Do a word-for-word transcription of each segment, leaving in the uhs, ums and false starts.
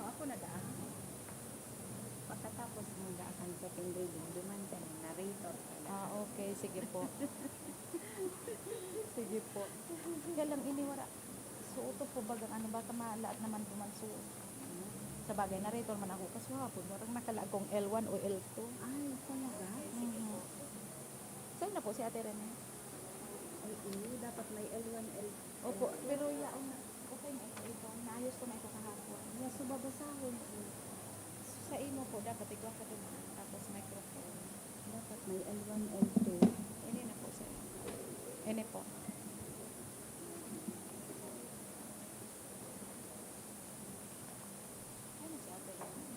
Ako na daan. Pagkatapos mo daan kan second reading, duman ka na, narrator ka na. Ah, okay. Sige po. Sige po. Kaya lang ini wala. Suoto po bagang ano, baka malaat naman duman suot. Sa bagay, narrator man ako, kaso hapon, parang nakalaag kong L one o L two. Ay, talaga? Mhm. Sa'yo na po si Ate Rene. Ay, iyo, dapat may L one, L two. Opo, pero yaon na. Okay na ito, ito. Naayos ko na ito kahapon. Yeah, so babasahon ko. Sa imo po, dapat igwa ka din, tapos microphone. Dapat may L one, L two. Ini na po sa'yo. Ini po. Ano si Ate Rene?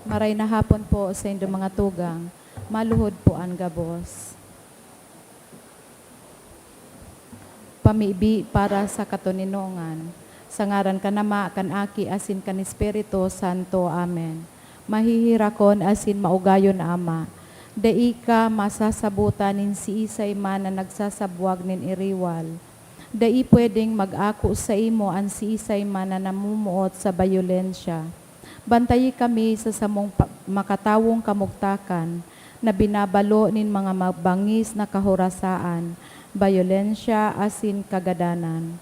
Maray na hapon po sa indo mga tugang. Maluhod po an gabos. Pamibi para sa katoninongan. Sa ngaran kan Ama, kan Aki, asin kan Espiritu Santo. Amen. Mahihirakon asin maugayon na Ama, dai ka masasabotan nin siisay man na nagsasabwag nin iriwal. Dai pwedeng mag-ako saimo an siisay man na namumuot sa bayolensya. Bantayi kami sa samong pa-, makatawong kamugtakan na binabalo nin mga mabangis na kahorasaan, bayolensya, asin kagadanan.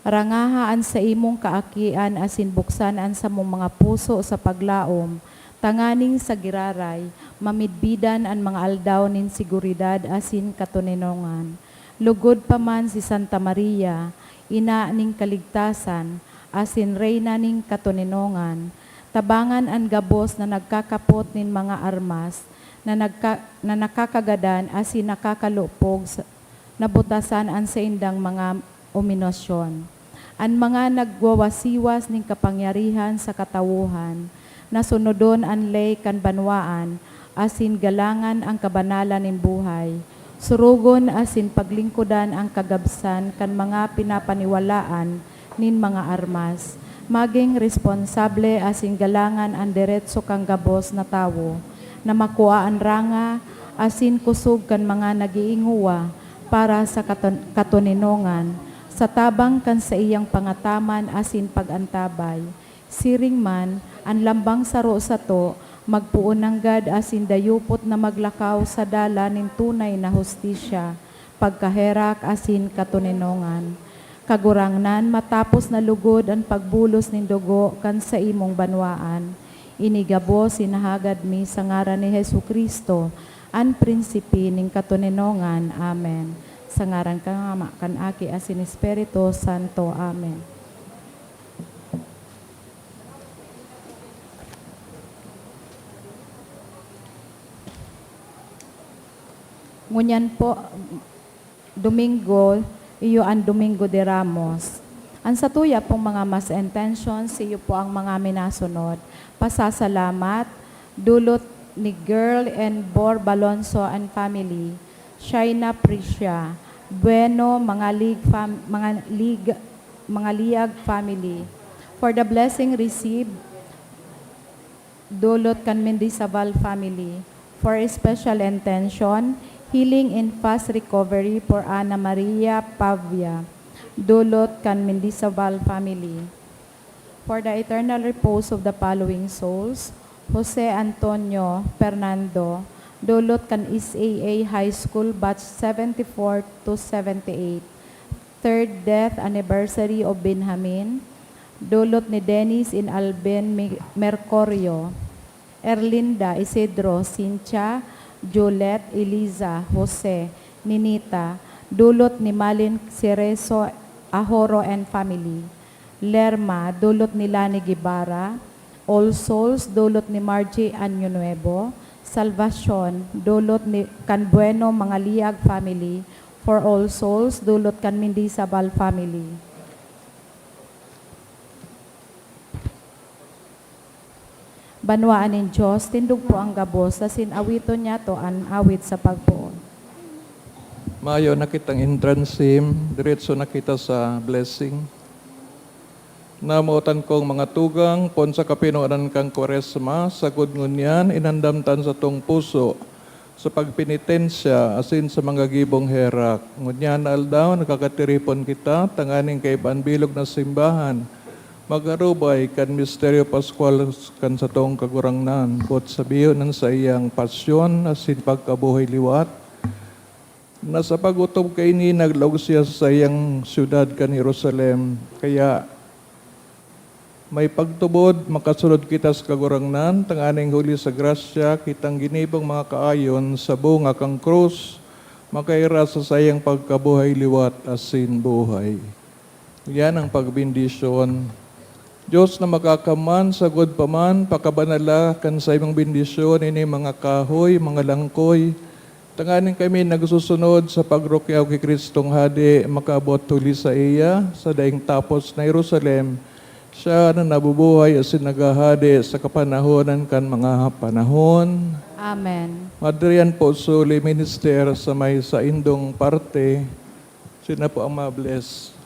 Rangaha an saimong kaakian asin buksan an samong mga puso sa paglaom, tanganing sa giraray, mamidbidan an mga aldaw nin seguridad asin katoninongan. Lugod pa man si Santa Maria, Ina nin Kaligtasan, asin Reyna nin Katoninongan, tabangan an gabos na nagkakapot nin mga armas na nagka-, na nakakagadan asin nakakalupog sa, nabutasan an saindang mga ominasyon. An mga nagwawasiwas nin kapangyarihan sa katawohan, na sunodon an ley kan banwaan, asin galangan an kabanalan nin buhay. Surugon asin paglingkodan an kagabsan kan mga pinapaniwalaan nin mga armas. Magin responsable asin galangan an deretso kan gabos na tawo, na makua an ranga asin kusog kan mga nag-iingowa para sa katon-, katoninongan, sa tabang kan saiyang pangataman asin pag-antabay. Siring man, an lambang saro sato, magpoon nanggad asin dayupot na maglakaw sa dalan nin tunay na hustisya, pagkaherak asin katoninongan. Kagurangnan, matapos na lugod an pagbulos nin dugo kan saimong banwaan, ini gabos hinahagad mi sa ngaran ni Jesu-Cristo, an Prinsipe nin katoninongan. Amen. Sa ngaran kan Ama, kan Aki, asin Espiritu Santo. Amen. Ngunyan po, Domingo, iyo an Domingo de Ramos. An satuya pong mga mass intentions, iyo po ang mga minasunod. Pasasalamat, dulot ni Girl and Bor Balonso and family, Shaina Prisha, Bueno, mga Lig fam-, mga Lig, mga Liag family. For the blessing received, dulot kan Mendizabal family. For special intention, healing and fast recovery for Ana Maria Pavia, dulot kan Mendizabal family. For the eternal repose of the following souls: Jose Antonio Fernando, dulot kan S A A High School batch seventy-four to seventy-eight, third death anniversary of Benjamin, dulot ni Dennis and Alvin Mi-, Mercurio, Erlinda, Isidro, Cynthia, Juliet, Eliza, Jose, Ninita, dulot ni Malin Cerezo Ahoro and family. Lerma, dulot ni Lani Guevara. All Souls, dulot ni Margie Año Nuevo. Salvacion, dulot ni kan Bueno Mangaliag family. For All Souls, dulot kan Mendizabal family. Banwaan nin Dios, tindog po ang gabos, asin awiton niyato an awit sa pagpoon. Mayo na kitang entrance hymn, diretso na kita sa blessing. Namotan kong mga tugang, poon sa kapinonan kan Kwaresma, sagkod ngunyan, inandam ta an satong puso sa pagpenitensya asin sa mga gibong herak. Ngunyan na aldaw, nakakatiripon kita tanganing kaiba an bilog na simbahan mag-arubay kan misteryo paskwal kan satong Kagurangnan, boot sabihon an saiyang pasyon asin pagkabuhay liwat, na sa pag-otob kaini naglaog siya sa saiyang syudad kan Jerusalem. Kaya, may pagtubod, makasunod kita sa Kagurangnan, tanganing huli sa grasya, kitang ginibong mga kaayon sa bunga kan krus, makahiras sa saiyang pagkabuhay liwat asin buhay. Yan ang pagbendisyon. Dios na Makakamhan, sagkod pa man, pakabanala kan saimong bendisyon ini mga kahoy, mga langkoy, tanganing kami nagsusunod sa pagrukyaw ki Cristong Hade, makaabot huli saiya, sa daing tapos na Jerusalem, siya na nabubuhay asin naghahade sa kapanahonan kan mga panahon. Amen. Madrian po suli minister sa may saindong parte, siya na po ang ma-bless.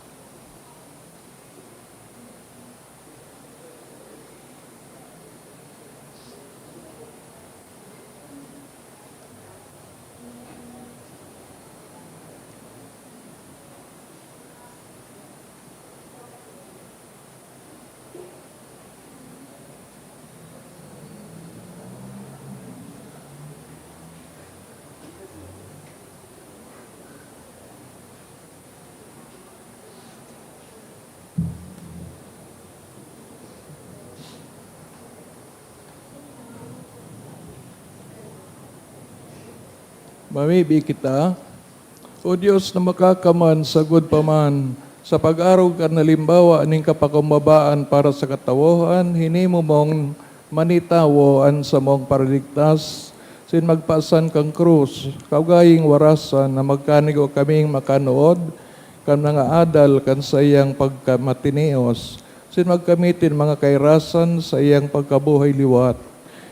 Mamibi kita. O Dios na Makakamhan, sagkod pa man, sa pag-arog kan halimbawa nin kapakumbabaan para sa katawohan, hinimo mong manitawo an samong Paraligtas, asin magpasan kan krus, kaugaying warasan na magkanigo kaming makanood kan mga adal kan saiyang pagkamatinios, asin magkamit nin mga kairasan sa saiyang pagkabuhay liwat.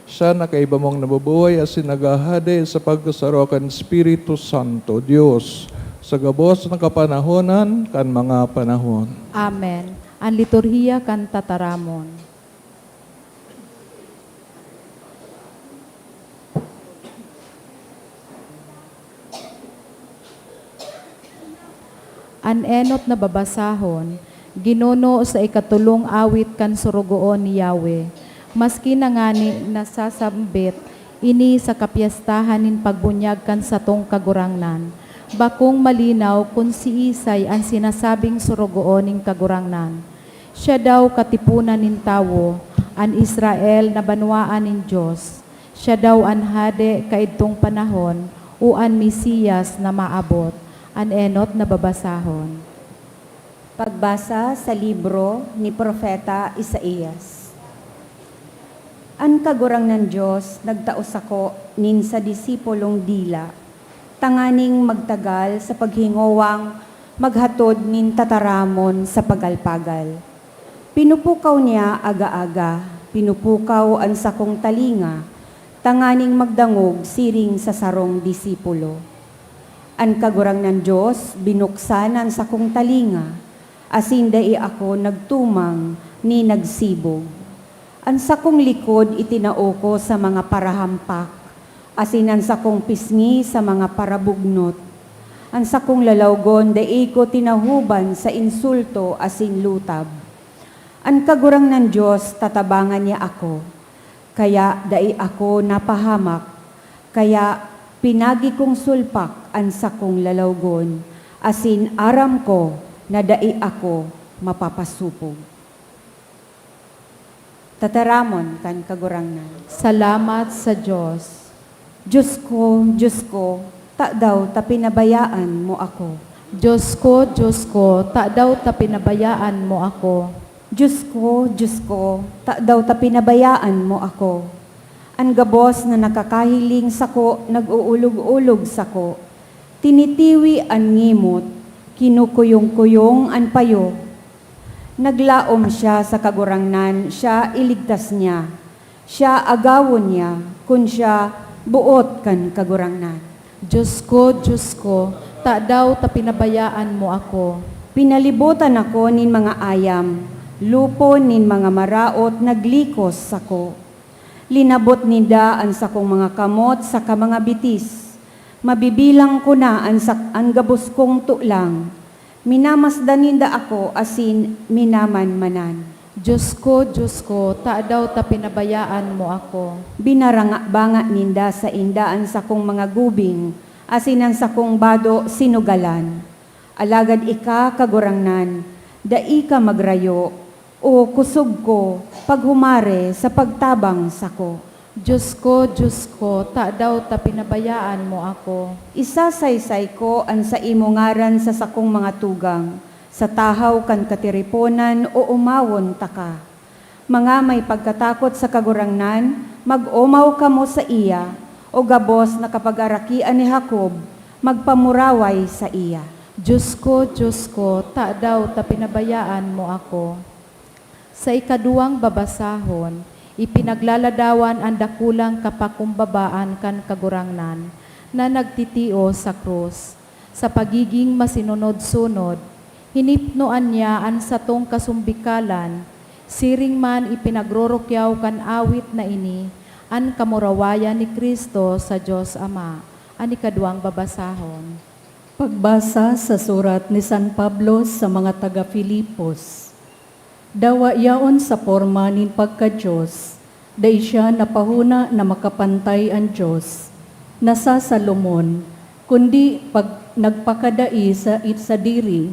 Siya na kaiba mong nabubuhay asin naghahade sa pagkasaro kan Espiritu Santo, Dios, sa gabos na kapanahonan kan mga panahon. Amen. An liturhiya kan tataramon. An enot na babasahon, ginuno sa ikatolong awit kan sorogoon ni Yahweh. Maski na ngani nasasambit ini sa kapyestahan nin pagbunyag kan satong Kagurangnan, bakong malinaw kun siisay an sinasabing sorogoon nin Kagurangnan. Siya daw katiponan nin tawo, an Israel na banwaan nin Dios. Siya daw an hade kaidtong panahon o an Mesiyas na maabot. An enot na babasahon. Pagbasa sa libro ni Propeta Isaias. An Kagurangnan Dios nagtao sako nin sa disipulong dila, tanganing magtagal sa paghingowang Maghatod nin tataramon sa pagal-pagal. Pinupukaw niya aga-aga, pinupukaw an sakong talinga, tanganing magdangog siring sa sarong disipulo. An Kagurangnan Dios binuksan an sakong talinga, asin dai ako nagtumang ni nagsibog. An sakong likod itinao ko sa mga parahampak, asin an sakong pisngi sa mga parabugnot. An sakong lalawgon dai ko tinahoban sa insulto asin lutab. An Kagurangnan Dios tatabangan niya ako, kaya dai ako napahamak. Kaya pinagi kong sulpak an sakong lalawgon, asin aram ko na dai ako mapapasopog. Tataramon kan Kagurangnan. Salamat sa Dios. Dios ko, Dios ko, tadaw ta pinabayaan mo ako? Dios ko, Dios ko, tadaw ta pinabayaan mo ako? Dios ko, Dios ko, tadaw ta pinabayaan mo ako? An gabos na nakakahiling sako nag-uulog-ulog sako. Tinitiwi an ngimot, kinukuyong-kuyong an payo. Naglaom siya sa Kagurangnan, siya iligtas niya. Siya agawon niya, kun siya boot kan Kagurangnan. Dios ko, Dios ko, tadaw ta pinabayaan mo ako? Pinalibotan ako nin mga ayam, lupon nin mga maraot naglikos sako. Linabot ninda an sakong mga kamot saka mga bitis. Mabibilang ko na an sak-, an gabos kong tulang. Minamasdan ninda ako asin minamanmanan. Dios ko, Dios ko, tadaw ta pinabayaan mo ako? Binaranga-banga ninda sainda an sakong mga gubing, asin an sakong bado sinugalan. Alagad ika, Kagurangnan, dai ka magrayo, o kusog ko, paghumare sa pagtabang sako. Dios ko, Dios ko, tadaw ta pinabayaan mo ako? Isasaysay ko an saimo ngaran sa sakong mga tugang, sa tahaw kan katiriponan oomawon taka. Mga may pagkatakot sa Kagurangnan, mag-omaw kamo saiya, o gabos na kapagarakian ni Jacob, magpamuraway saiya. Dios ko, Dios ko, tadaw ta pinabayaan mo ako? Sa ikaduwang babasahon, ipinaglaladawan an dakulang kapakumbabaan kan Kagurangnan na nagtitios sa krus. Sa pagiging masinunod-sunod, hinipnoan niya an satong kasumbikalan, siring man ipinagrorukyaw kan awit na ini an kamurawayan ni Cristo sa Dios Ama. An ikaduwang babasahon. Pagbasa sa surat ni San Pablo sa mga taga Filipos. Dawa yaon sa porma nin pagka-Dios, dai siya napahona na makapantay an Dios, na sa Salomon, kundi pag-, nagpakadai sa it sadiri,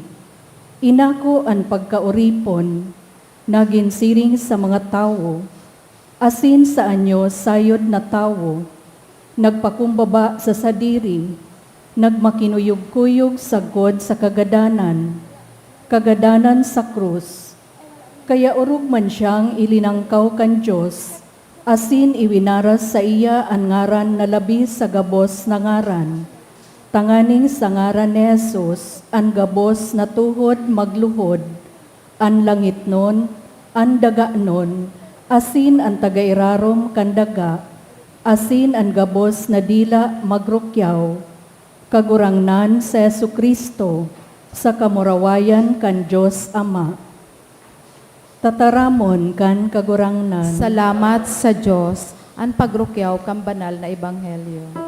inako an pagkaoripon, nagin siring sa mga tawo, asin sa anyo sayod na tawo, nagpakumbaba sa sadiri, nagmakinuyog-kuyog sagkod sa kagadanan, kagadanan sa krus. Kaya orog man siyang ilinangkaw kan Dios, asin iwinaras saiya an ngaran na labi sa gabos na ngaran, tanganing sa ngaran ni Jesus an gabos na tuhod magluhod, an langitnon, an daganon, asin an taga-irarom kan daga, asin an gabos na dila magrukyaw, Kagurangnan si Jesu-Cristo, sa kamurawayan kan Dios Ama. Tataramon kan Kagurangnan. Salamat sa Dios. An pagrukyaw kan banal na ebanghelyo.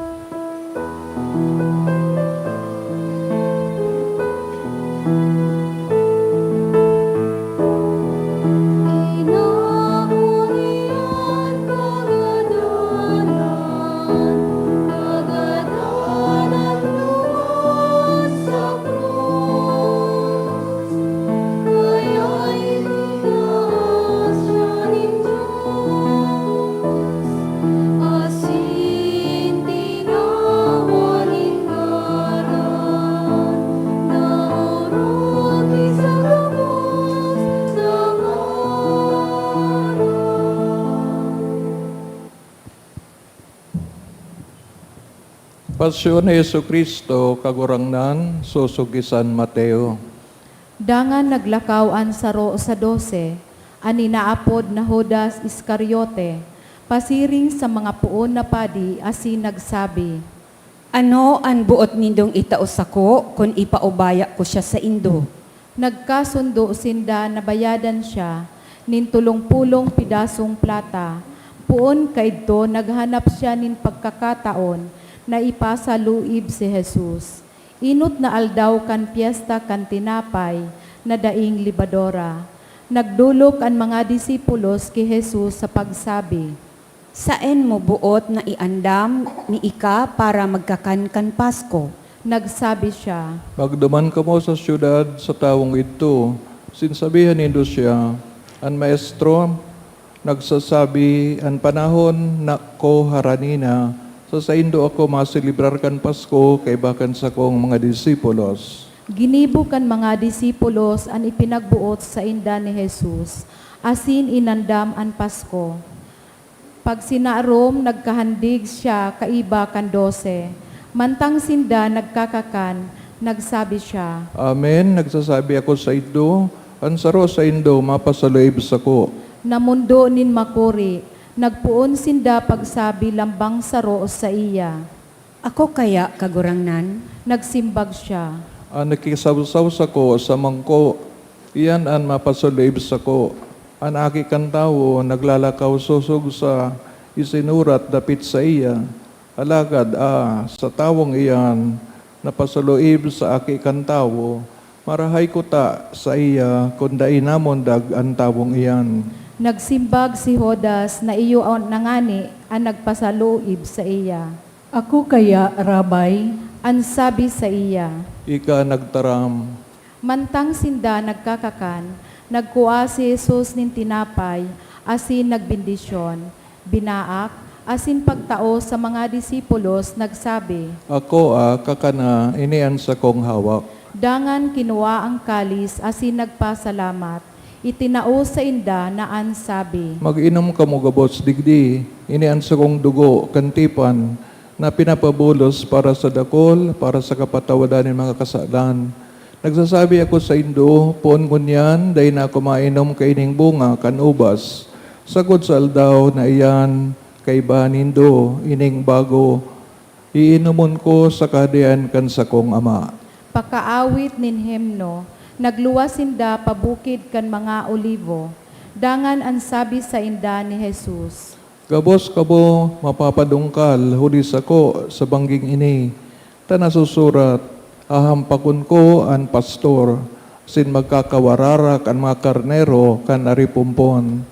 Pasyon ni Jesu-Cristo, Kagurangnan, sosog ki San Mateo. Dangan naglakaw an saro sa dose, an inaapod na Judas Iscariote, pasiring sa mga poon na padi asin nagsabi, "Ano an boot nindong itao sako kun ipaubaya ko siya saindo?" Nagkasundo sinda na bayadan siya nin tolong pulong pedasong plata. Poon kaidto, naghanap siya nin pagkakataon na ipasaluib si Jesus. Enot na aldaw kan Pyesta kan Tinapay na Daing Lebadura. Nagdolok an mga disipulos ki Jesus sa pagsabi, "Saen mo boot na iandam mi ika para magkakan kan Pasko?" Nagsabi siya, "Magduman kamo sa syudad sa tawong idto, asin sabihan nindo siya, 'An Maestro nagsasabi, an panahon na ko harani na, sa saindo ako maselebrar kan Pasko kaiba kan sakong mga disipulos.'" Ginibo kan mga disipulos an ipinagboot sainda ni Jesus, asin inandam an Pasko. Pagsinarom, nagkahandig siya kaiba kan dose. Mantang sinda nagkakakan, nagsabi siya, "Amen, nagsasabi ako saindo, an saro saindo mapasaluib sako." Namondo nin makuri, nagpoon sinda pagsabi lambang saro saiya, "Ako kaya, Kagurangnan?" Nagsimbag siya, "An nakisawsaw sako sa mangko, iyan an mapasaluib sako. An Aki kan Tawo naglalakaw sosog sa isinurat dapit saiya. Alagad, ah, sa tawong iyan na pasaluib sa Aki kan Tawo, marahay kuta saiya kun dai namundag an tawong iyan." Nagsimbag si Judas na iyo na ngani an nagpasaluib saiya, "Ako kaya, Rabbi?" An sabi saiya, "Ika nagtaram." Mantang sinda nagkakakan, nagkua si Jesus nin tinapay asin nagbendisyon, binaak, asin pagtao sa mga disipulos, nagsabi, "Akoa, kakana, ini an sakong hawak." Dangan kinua an kalis asin nagpasalamat, itinao sainda na an sabi, "Mag-inom kamo gabos digdi, ini an sakong dugo kan tipan na pinapabulos para sa dakul, para sa kapatawadan nin mga kasalan. Nagsasabi ako saindo, poon ngunyan dai na ako mainom kaining bunga kan ubas, sagkod sa aldaw na iyan kaiba nindo, ining bago iinomon ko sa Kahadean kan sakong Ama." Pakaawit nin himno, nagluwas sinda pa bukid kan mga Olivo. Dangan an sabi sainda ni Jesus, "Gabos kamo mapapadungkal huli sako sa bangging ini, ta nasusurat, 'Hahampakon ko an pastor, asin magkakawararak an mga karnero kan aripompon.'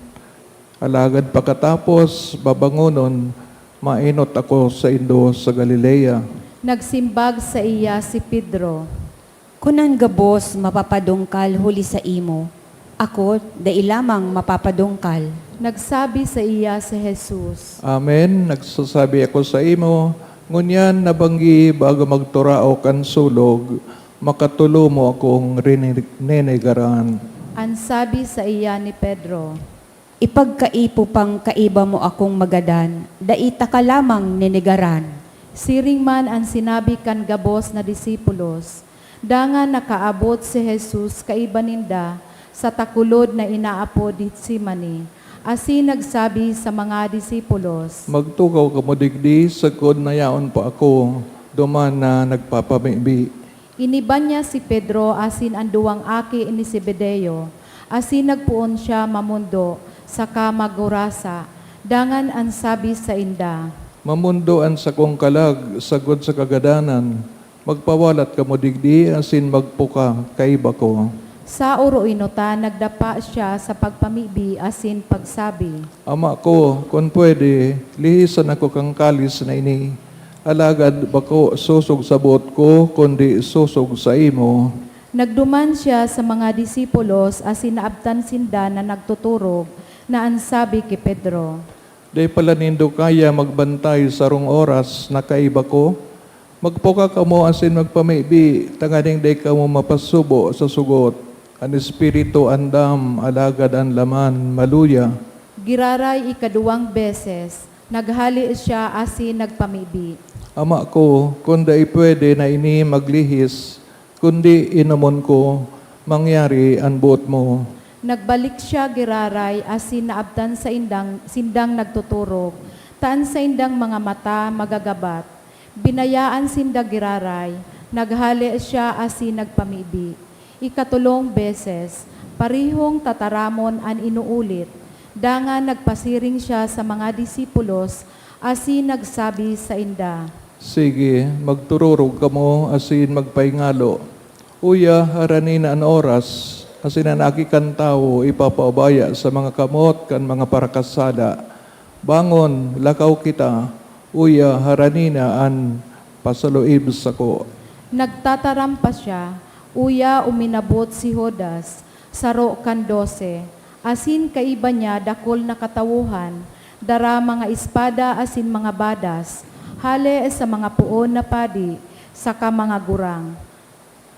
Alagad pakatapos, babangonon, maenot ako saindo sa Galilea." Nagsimbag saiya si Pedro, "Kun an gabos mapapadungkal huli saimo, ako dai lamang mapapadungkal." Nagsabi saiya si Jesus, "Amen, nagsasabi ako saimo, ngunyan na banggi bago magturaok an sulog, makatolo mo akong rininegaran." An sabi saiya ni Pedro, "Ipagkaipo pang kaiba mo akong magadan, dai taka lamang nenegaran." Siring man an sinabi kan gabos na disipulos. Dangan nakaabot si Jesus kaiba ninda sa takulod na inaapod Getsemani, asin nagsabi sa mga disipulos, "Magtukaw kamo digdi sagkod na yaon pa ako duman na nagpapamibi." Iniba niya si Pedro asin an duwang aki ni Zebedeo, asin nagpoon siya mamondo saka magurasa. Dangan an sabi sainda, "Mamondo an sakong kalag sagkod sa kagadanan. Magpawalat kamo digdi asin magpuka kaiba ko." Sa oroenotan, nagdapa siya sa pagpamibi asin pagsabi, "Ama ko, kun pwede, lihisan ako kan kalis na ini. Alagad bako sosog sa boot ko, kundi sosog saimo." Nagduman siya sa mga disipulos asin naabtan sinda na nagtuturog na an sabi ki Pedro, "Dai pala nindo kaya magbantay sarong oras na kaiba ko? Magpuka kamo asin magpamibi, tanganing dai kamo mapasubo sa sugot. An espiritu andam, alagad an laman maluya." Giraray ikaduwang beses, naghale siya asin nagpamibi, Ama ko, kun dai pwede na ini maglihis, kundi inomon ko, mangyari an boot mo. Nagbalik siya giraray asin naabtan saindang, sindang nagtuturog, ta an saindang mga mata magagabat. Binayaan sinda giraray, naghale siya asin nagpamibi. Ikatolong beses, parehong tataramon an inuulit. Dangan nagpasiring siya sa mga disipulos asin nagsabi sainda, Sige, magtururog kamo asin magpahingalo. Uya, harani na an oras, asin an Aki kan Tawo ipapaubaya sa mga kamot kan mga parakasala. Bangon, lakaw kita, uya, harani na an pasaluib sako. Nagtataram pa siya, uya uminabot si Judas, saro kan dose, asin kaiba niya dakul na katawohan, dara mga espada asin mga badas, hale sa mga poon na padi, saka mga gurang.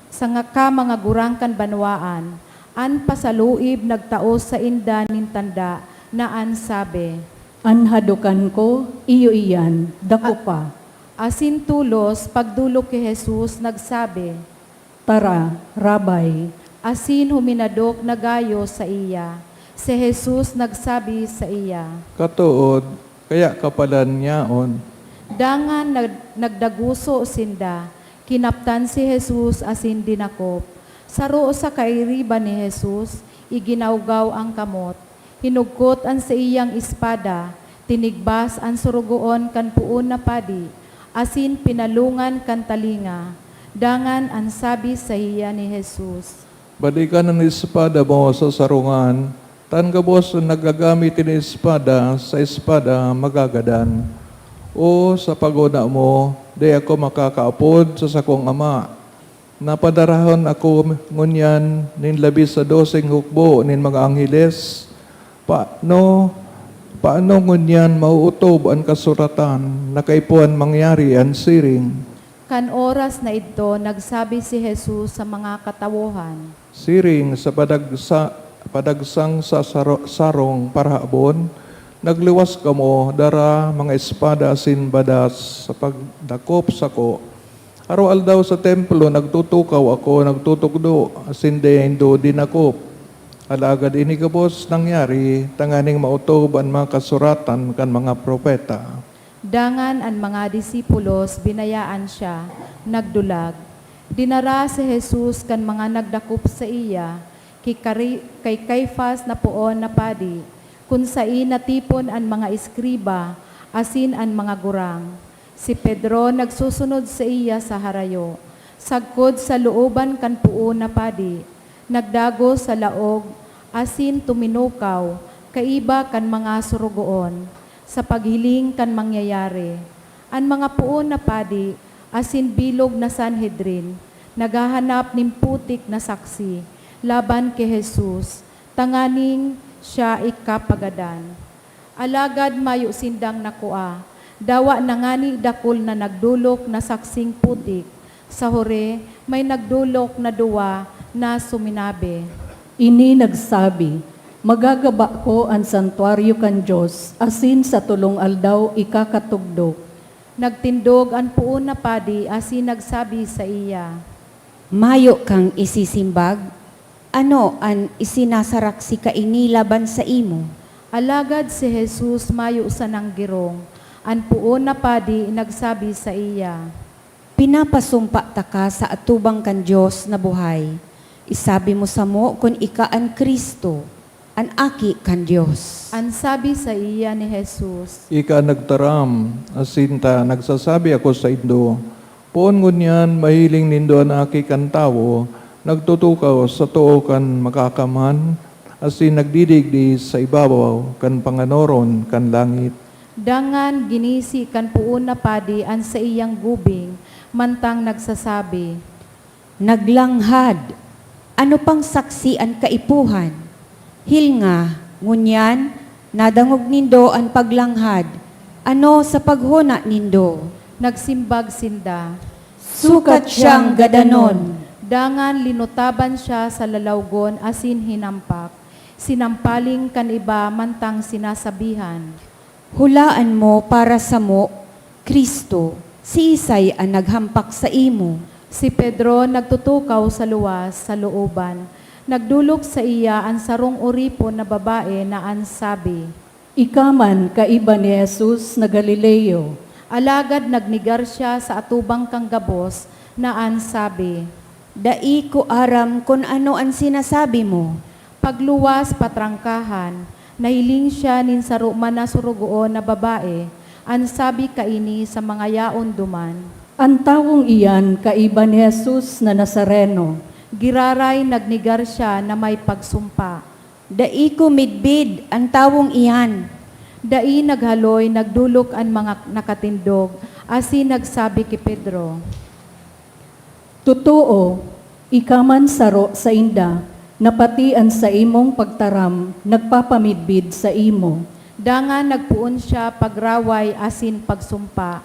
Sangaka mga gurang kan banwaan, an pasaluib nagtao sainda nin tanda na an sabi, An hadokan ko, iyo iyan, dako pa. Asin tolos pagdolok ki Jesus nagsabi, Tara, Rabbi. Asin huminadok na gayo saiya. Si Jesus nagsabi saiya, Katood, kaya ka palan yaon. Dangan nag- nagdaguso sinda. Kinaptan si Jesus asin dinakop. Saro sa kairiba ni Jesus, iginawgaw an kamot. Hinugkot an saiyang espada, tinigbas an sorogoon kan poon na padi, asin pinalongan kan talinga. Dangan an sabi saiya ni Jesus, Balikan an espada mo sa sarongan, ta an gabos na naggagamit nin espada, sa espada magagadan. O sa paghona mo, dai ako makakaapod sa sakong Ama. Napadarahon ako ngunyan nin labi sa doseng hukbo nin mga angheles. Paano, paano ngunyan maootob an kasuratan na kaipuhan mangyari an siring? Kan oras na idto, nagsabi si Jesus sa mga katawohan, Siring sa padagsa, padagsang sa saro, sarong parahabon, nagluwas kamo, dara mga espada asin badas sa pagdakop sako. Araw-aldaw sa templo nagtutukaw ako, nagtutukdo, asin dai nindo dinakop. Alagad ini gabos nangyari tanganing maotob an mga kasuratan kan mga propeta. Dangan an mga disipulos binayaan siya, nagdulag. Dinara si Jesus kan mga nagdakop saiya ki Cari- kay Caifas na poon na padi, kun saen natipon an mga eskriba asin an mga gurang. Si Pedro nagsusunod saiya sa harayo, sagkod sa looban kan poon na padi, nagdagos sa laog asin tuminukaw kaiba kan mga sorogoon, sa paghiling kan mangyayari. An mga poon na padi asin bilog na Sanhedrin naghahanap nin putik na saksi laban ki Jesus, tanganing siya ikapagadan. Alagad mayo sindang nakua. Dawa na ngani dakul na nagdolok na saksing putik. Sa hure, may nagdolok na duwa na suminabi, Ini nagsabi, 'Magagaba ko an santuaryo kan Dios, asin sa tolong aldaw ikakatugdok.' Nagtindog an poon na padi asin nagsabi saiya, Mayo kang isisimbag? Ano an isinasaraksi kaini laban saimo? Alagad si Jesus mayo sanang girong. An poon na padi nagsabi saiya, Pinapasumpa taka sa atubang kan Dios na buhay. Isabi mo samo kun ika an Cristo, an Aki kan Dios. An sabi saiya ni Jesus, Ika an nagtaram, asin ta nagsasabi ako saindo, Poon ngunyan mahiling nindo an Aki kan Tawo nagtutukaw sa too kan Makakamhan asin nagdidigdi sa ibabaw kan panganoron kan langit. Dangan ginisi kan poon na padi an saiyang gubing mantang nagsasabi, Naglanghad! Ano pang saksi an kaipuhan? Hilnga, ngunyan, nadangog nindo an paglanghad. Ano sa paghona nindo? Nagsimbag sinda, Sukat siyang gadanon! Dangan linutaban siya sa lalawgon asin hinampak, sinampaling kan iba mantang sinasabihan, Hulaan mo para samo, Cristo, "Siisay an naghampak saimo?" Si Pedro nagtutukaw sa luwas, sa looban. Nagdolok saiya an sarong oripon na babae na an sabi, "Ika man kaiba ni Jesus na Galileo." Alagad nagnegar siya sa atubang kan gabos na an sabi, "Dai ko aram kun ano an sinasabi mo." Pagluwas patrangkahan, nahiling siya nin saro man na sorogoon na babae, an sabi kaini sa mga yaon duman, "An tawong iyan kaiba ni Jesus na Nazareno." Giraray nagnegar siya na may pagsumpa, "Dai ko midbid an tawong iyan." Dai naghaloy, nagdolok an mga nakatindog asin nagsabi ki Pedro, "Totoo, ika man saro sainda, na pati an saimong pagtaram nagpapamidbid saimo." Dangan nagpoon siya pagraway asin pagsumpa,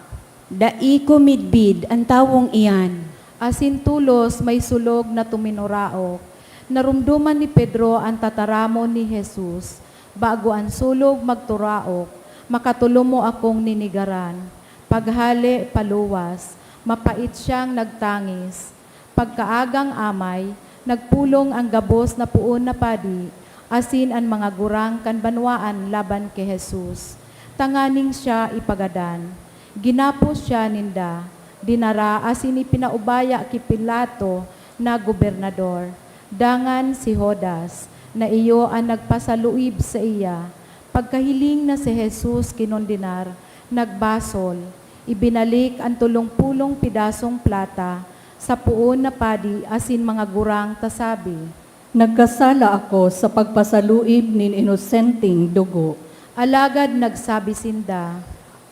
"Dai ko midbid an tawong iyan." Asin tolos may sulog na tuminuraok. Naromdoman ni Pedro an tataramon ni Jesus. Bago an sulog magturaok, makatolom mo akong ninegaran. Paghale, paluwas, mapait siyang nagtangis. Pagkaagang amay, nagpulong an gabos na poon na padi asin an mga gurang kan banwaan laban ki Jesus, tanganing siya ipagadan. Ginapos siya ninda, dinara asin ipinaubaya ki Pilato na gobernador. Dangan si Judas, na iyo an nagpasaluib saiya, pagkahiling na si Jesus kinondenar, nagbasol, ibinalik an tolong pulong pedasong plata sa poon na padi asin mga gurang ta sabi, "Nagkasala ako sa pagpasaluib nin inosenteng dugo." Alagad nagsabi sinda,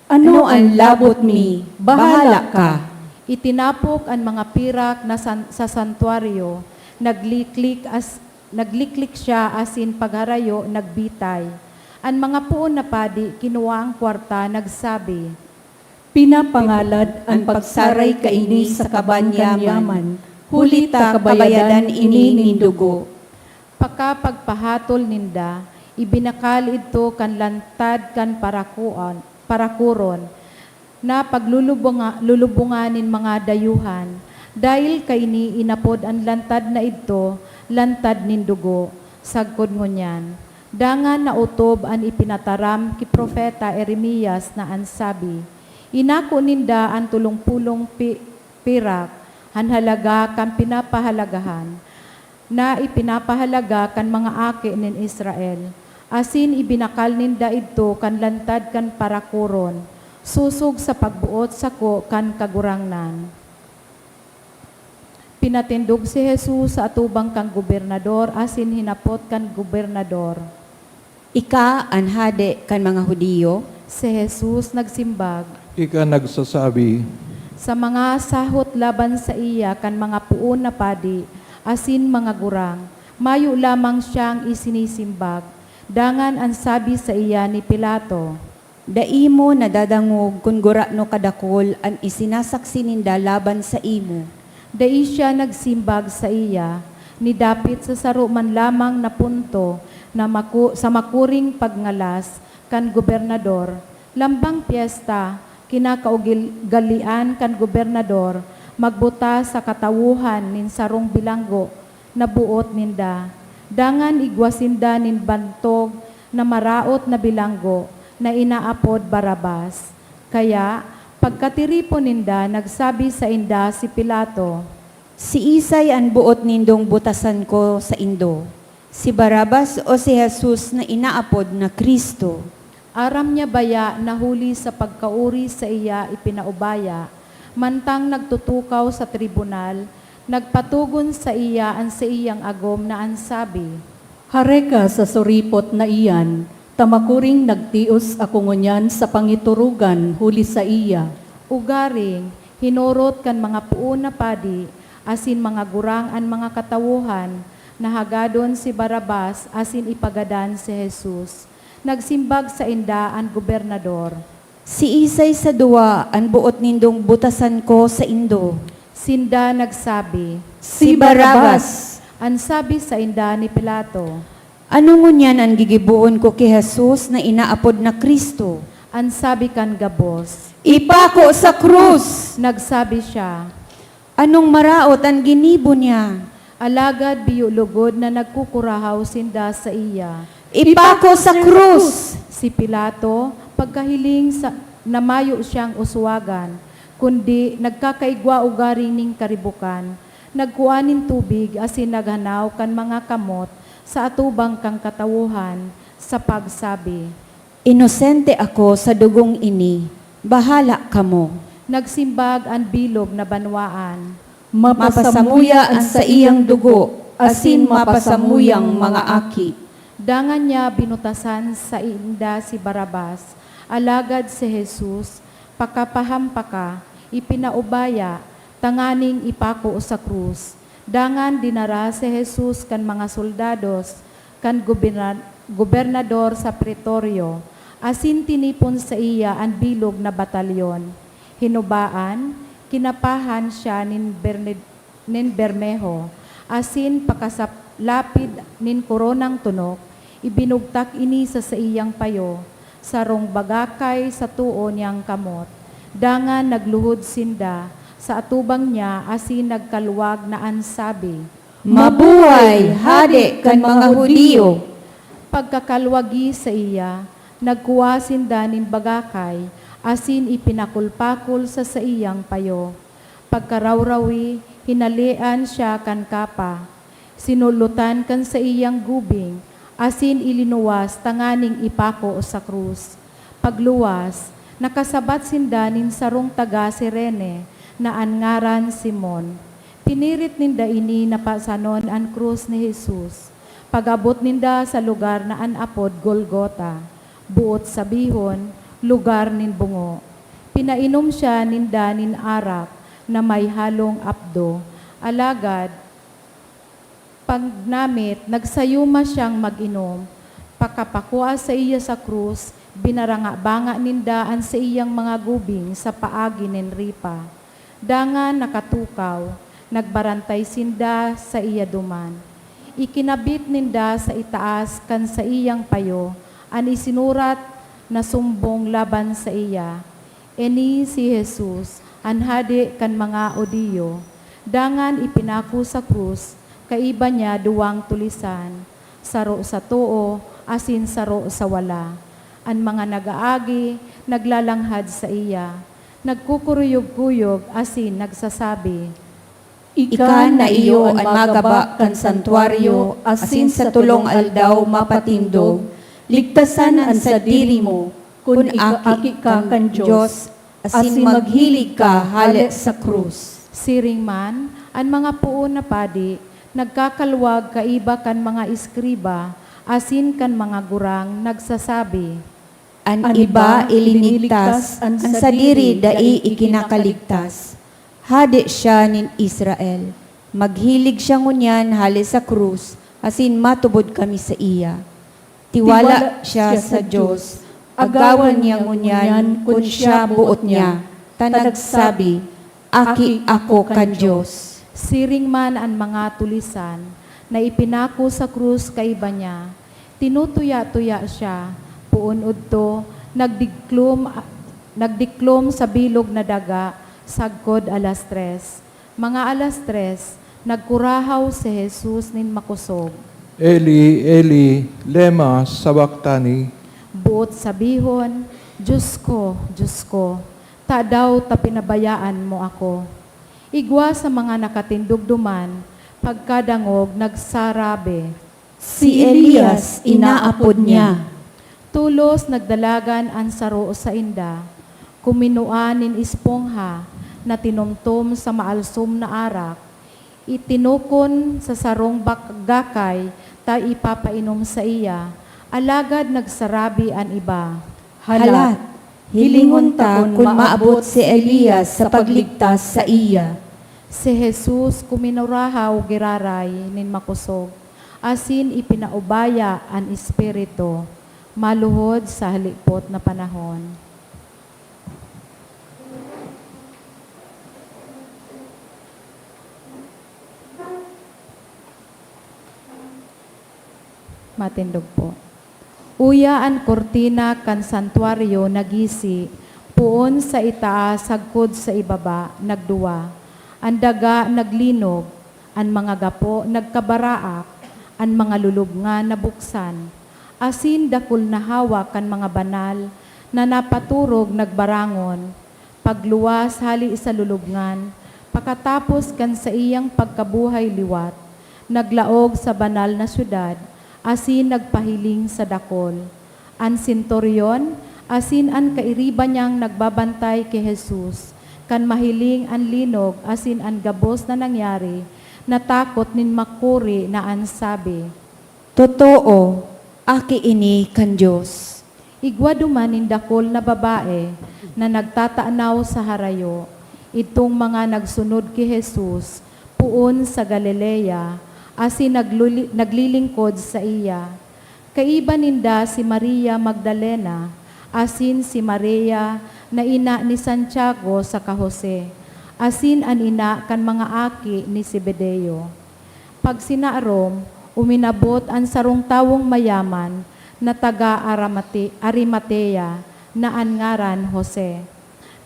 "Ano an labot mi? Bahala ka!" Itinapok an mga pirak na san-, sa santuaryo, nagliklik as-, nagliklik siya asin pagharayo nagbitay. An mga poon na padi kinua an kwarta, nagsabi, "Pinapangalad an pagsaray kaini sa kaban kan yaman, huli ta kabayadan ini nin dugo." Pakapagpahatol ninda, ibinakal idto kan lantad kan parakuan, parakuron, na paglulubonga-, lulubongan nin mga dayuhan. Dahil kaini inapod an lantad na idto, "Lantad nin Dugo." Sagkod ngunyan, dangan naotob an ipinataram ki Propeta Jeremias na an sabi, "Inako ninda an tolong pulong pi-, pirak, an halaga kan pinapahalagahan, na ipinapahalaga kan mga aki nin Israel, asin ibinakal ninda idto kan lantad kan parakuron, sosog sa pagboot sako kan Kagurangnan." Pinatindog si Jesus sa atubang kan gobernador asin hinapot kan gobernador, "Ika an hade kan mga Judio?" Si Jesus nagsimbag, "Ika nagsasabi." Sa mga sahot laban saiya kan mga poon na padi asin mga gurang, mayo lamang siyang isinisimbag. Dangan an sabi saiya ni Pilato, "Dai mo nadadangog kun gurano kadakol an isinasaksi ninda laban saimo?" Dai siya nagsimbag saiya, ni dapit sa saro man lamang na punto na maku-, sa makuring pagngalas kan gobernador. Lambang pyesta, kinakaugil-, galian kan gobernador magbuta sa katawohan nin sarong bilanggo na boot ninda. Dangan igwa sinda nin bantog na maraot na bilanggo na inaapod Barrabas. Kaya, pagkatiripon ninda, nagsabi sainda si Pilato, "Siisay an boot nindong butasan ko saindo? Si Barrabas o si Jesus na inaapod na Cristo?" Aram niya baya na huli sa pagkaori saiya ipinaubaya, mantang nagtutukaw sa tribunal, nagpatogon saiya an saiyang agom na an sabi, "Hare ka sa suripot na iyan, ta makuring nagtios ako ngunyan sa pangiturugan huli saiya." Ugaring, hinorot kan mga poon na padi asin mga gurang an mga katawohan na hagadon si Barrabas asin ipagadan si Jesus. Nagsimbag sainda an gobernador, "Siisay sa duwa an boot nindong butasan ko saindo?" Sinda nagsabi, "Si Barrabas." An sabi sainda ni Pilato, "Ano ngunyan an gigibohon ko ki Jesus na inaapod na Cristo?" An sabi kan gabos, "Ipako sa krus!" Nagsabi siya, "Anong maraot an ginibo niya?" Alagad biyo lugod na nagkukurahaw sinda saiya, "Ipako sa krus!" Si Pilato, pagkahiling sa, na mayo siyang uswagan, kundi nagkakaigwa ugaring nin karibokan, nagkua nin tubig asin naghanaw kan mga kamot sa atubang kan katawohan, sa pagsabi, "Inosente ako sa dugong ini, bahala kamo." Nagsimbag an bilog na banwaan, "Mapasamuya an saiyang dugo asin mapasamuyang mga aki." Dangan niya binutasan sainda si Barrabas, alagad si Jesus, pakapahampaka, ipinaubaya tanganing ipako sa krus. Dangan dinara si Jesus kan mga soldados kan goberna-, gobernador sa Pretorio, asin tinipon saiya an bilog na batalyon. Hinubaan, kinapahan siya nin bernid-, nin bermeho, asin pakasap-, lapid nin koronang tunok, ibinugtak ini sa saiyang payo, sarong bagakay sa too niyang kamot. Dangan nagluhod sinda sa atubang niya asin nagkalwag na an sabi, "Mabuhay, Hade kan mga Judio!" Pagkakalwagi saiya, nagkua sinda nin bagakay asin ipinakol-pakol sa saiyang payo. Pagkarawrawi, hinalean siya kan kapa, sinulotan kan saiyang gubing, asin ilinuwas tanganing ipako sa krus. Pagluwas, nakasabat sinda nin sarong taga Cirene na an ngaran Simon. Pinirit ninda ini na pasanon an krus ni Jesus. Pag-abot ninda sa lugar na an apod Golgota, boot sabihon, "Lugar nin Bungo." Pinainom siya ninda nin arak na may halong apdo. Alagad, pagnamit, nagsayuma siyang mag-inom. Pakapakua saiya sa krus, binaranga-banga ninda an saiyang mga gubing sa paagi nin ripa. Dangan nakatukaw, nagbarantay sinda saiya duman. Ikinabit ninda sa itaas kan saiyang payo an isinurat na sumbong laban saiya, "Ini si Jesus, an Hade kan mga Judio." Dangan ipinako sa krus, kaiba niya duwang tulisan, saro sa too asin saro sa wala. An mga nag-aagi naglalanghad saiya, nagkukuruyog-kuyog asin nagsasabi, "Ika na iyo an magaba kan santuaryo asin sa tolong aldaw mapatindog, ligtasan an sadiri mo, kun ika aki ka kan Dios, asin maghilig ka hale sa krus." Siring man, an mga poon na padi nagkakalwag kaiba kan mga eskriba asin kan mga gurang, nagsasabi, "An iba ilinigtas, an sadiri dai ikinakaligtas. Hade siya nin Israel. Maghilig siya ngunyan hale sa krus, asin matubod kami saiya." Tiwala siya sa Dios, agawan niya ngunyan kun siya boot niya, ta nagsabi, "Aki ako kan Dios." Siring man an mga tulisan na ipinako sa krus kaiba niya, tinutuya-tuya siya, poon udto, nagdiklom, nagdiklom sa bilog na daga, sagkod alas tres. Mga alas tres, nagkurahaw si Jesus nin makosog, "Eli, Eli, lema sabactani?" Boot sabihon, "Dios ko, Dios ko, tadaw ta pinabayaan mo ako?" Igwa sa mga nakatindog duman, pagkadangog, nagsarabi, "Si Elias inaapod niya." Tolos nagdalagan an saro sainda. Kuminua nin espongha na tinumtom sa maalsom na arak, itinukon sa sarong bak-, gakay ta ipapainom saiya, alagad nagsarabi an iba, "Halat, hilingon ta kun maabot si Elias sa pagligtas saiya." Si Jesus kuminurahaw giraray nin makosog, asin ipinaubaya an espiritu, maluhod sa halipot na panahon. Matindog po. Uya an kurtina kan santuaryo nagisi, poon sa itaas sagkod sa ibaba, nagduwa. An daga naglinog, an mga gapo nagkabaraak, an mga lulubngan nabuksan, asin dakul na hawak kan mga banal na napaturog nagbarangon. Pagluwas hali sa lulubngan, pakatapos kan saiyang pagkabuhay liwat, naglaog sa banal na syudad asin nagpahiling sa dakul. An senturyon asin an kairiba niyang nagbabantay ki Jesus, kan mahiling an linog asin an gabos na nangyari, natakot nin makuri na an sabi, "Totoo, Aki ini kan Dios." Igwa duman nin dakul na babae na nagtatanaw sa harayo, idtong mga nagsunod ki Jesus poon sa Galilea, asin nagluli-, naglilingkod saiya. Kaiba ninda si Maria Magdalena asin si Maria na ina ni Santiago saka Jose, asin an ina kan mga aki ni Zebedeo. Pagsinarom, uminabot an sarong tawong mayaman na taga Aramate-, Arimatea na an ngaran Jose.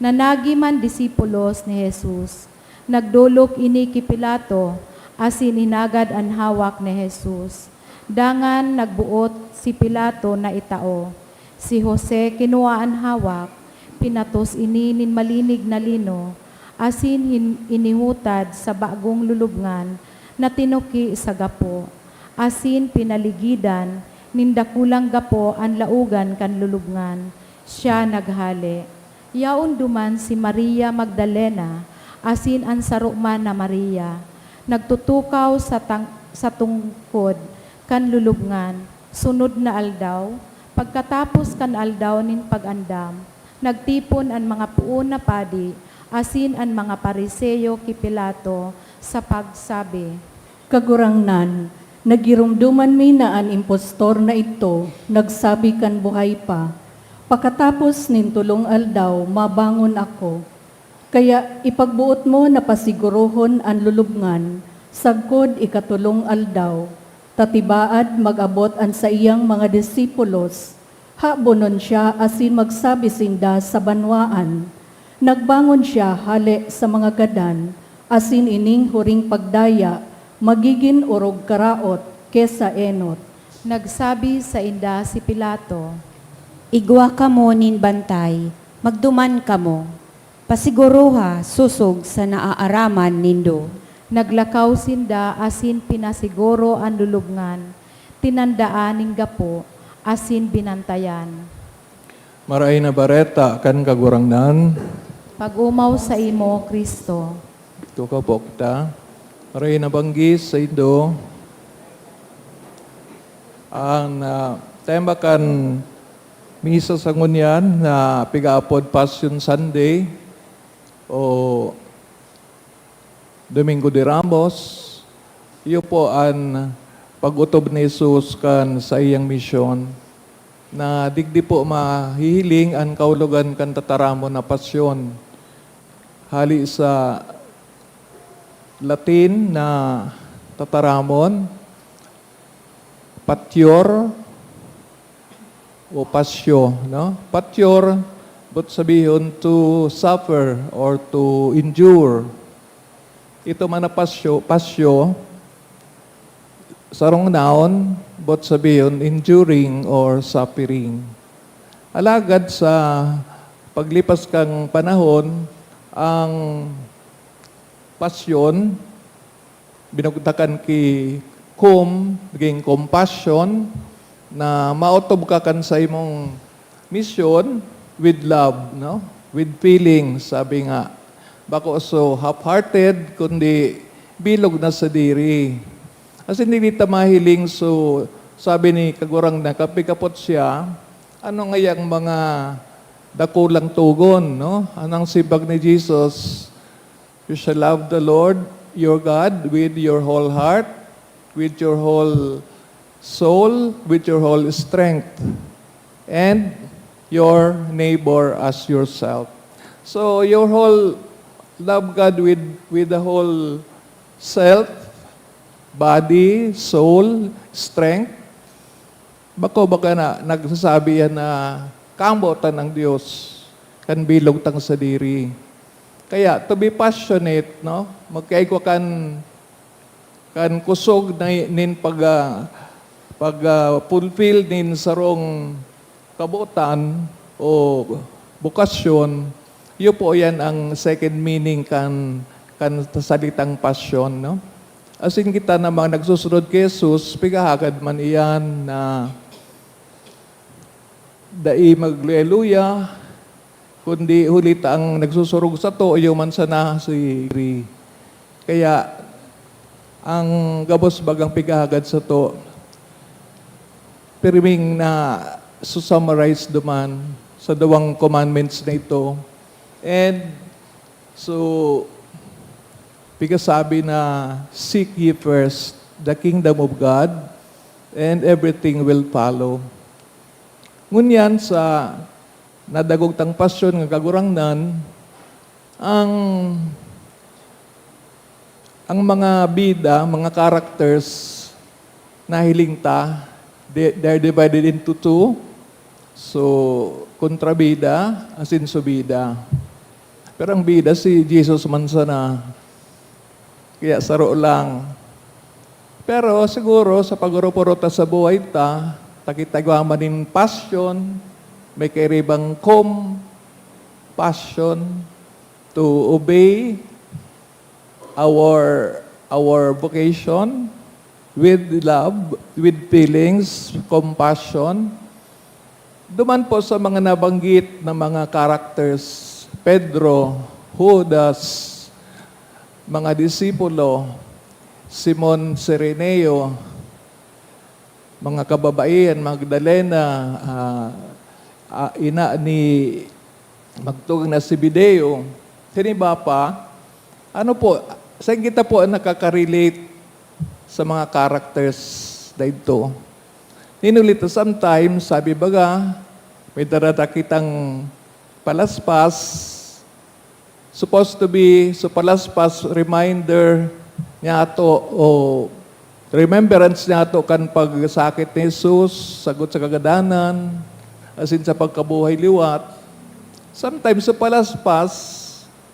Nanagi man disipulos ni Jesus. Nagdolok ini ki Pilato, asin inagad an hawak ni Jesus. Dangan nagboot si Pilato na itao. Si Jose kinua an hawak, pinatos ini nin malinig na lino, asin hin-, inihutad sa bagong lulubngan na tinuki sa gapo, asin pinaligidan nin dakulang gapo an laogan kan lulubngan. Siya naghale. Yaon duman si Maria Magdalena asin an saro man na Maria, nagtutukaw sa tang-, sa tungkod kan lulubngan. Sunod na aldaw, pagkatapos kan aldaw nin pag-andam, nagtipon an mga poon na padi asin an mga Fariseo ki Pilato sa pagsabi, "Kagurangnan, nagiromdoman mi na an impostor na idto nagsabi kan buhay pa, 'Pakatapos nin tolong aldaw, mabangon ako.' Kaya ipagboot mo na pasigurohon an lulubngan sagkod ikatolong aldaw, ta tibaad mag-abot an saiyang mga disipulos, habonon siya asin magsabi sinda sa banwaan, 'Nagbangon siya hale sa mga gadan,' asin ining huring pagdaya magigin orog karaot ki sa enot." Nagsabi sainda si Pilato, "Igwa kamo nin bantay, magduman kamo. Pasiguroha sosog sa naaaraman nindo." Naglakaw sinda asin pinasiguro an lulubngan, tinandaan nin gapo, asin binantayan. Marahay na Bareta kan Kagurangnan. Pag-omaw saimo, Cristo. Tukaw po kita. Marahay na banggi saindo. An, ah, tema kan misa sa ngunyan na pigaapod Passion Sunday o Domingo de Ramos, iyo po an pag-otob ni Jesus kan saiyang misyon, na digdi po mahihiling an kahulogan kan tataramon na pasyon. Hali sa Latin na tataramon, patior o pasyo, no? Patior, boot sabihon to suffer or to endure. Ito man na pasyo, pasyo, sarong noun, boot sabihon enduring or suffering. Alagad sa paglipas kan panahon, ang pasyon, binugtakan ki cum, naging compassion, na maotob ka kan saimong misyon with love, no? With feeling, sabi nga. Bako so half-hearted, kundi bilog na sadiri. Asin dili ta mahiling, so, sabi ni Kagurangnan, kapikapot siya, ano ngayang mga dakulang togon, no? Anong simbag ni Jesus? "You shall love the Lord your God with your whole heart, with your whole soul, with your whole strength, and your neighbor as yourself." So, your whole, love God with, with the whole self, body, soul, strength. Bako baga na nagsasabi yan na kamotan ang Dios kan bilog tang sadiri. Kaya, to be passionate, no? Magkaigwa kan, kan kusog na nin pag, ah, pag, ah, fulfill nin sarong kabotan o bokasyon, iyo po yan ang second meaning kan, kan salitang pasyon, no? Asin kita na mga nagsusunod ki Jesus, pigahagad man iyan na dai magluya-luya, kundi huli ta ang nagsusurog sato, iyo man sana si Gri. Kaya, ang gabos bagang pigahagad sato, pirming na-summarize duman sa duwang commandments na ito. And so, pigasabi na, "Seek ye first the kingdom of God, and everything will follow." Ngunyan sa nadagog tang pasyon nga Kagurangnan, ang, ang mga bida, mga characters, nahiling ta, they, they're divided into two. So, kontrabida, asin subida. Pero ang bida, si Jesus man sana. Kaya saro lang. Pero siguro, sa pag-urop-urop ta sa buhay ta, ta kita igwa man nin passion, may kairibang com-, passion to obey our, our vocation with love, with feelings, compassion. Duman po sa mga nabanggit na mga characters, Pedro, Judas, mga disipulo, Simon Cireneo, mga kababaihan, Magdalena, ah, ah, ina ni magtugang na Zebedeo. Sa iba pa, ano po, saan kita po ang nakaka-relate sa mga characters na ito? Nin huli ta, sometimes, sabi baga, may dara ta kitang palaspas, supposed to be, so palaspas, reminder niyato o remembrance niyato kan pagsakit ni Jesus, sagot sa kagadanan, asin sa pagkabuhay liwat. Sometimes, sa palaspas,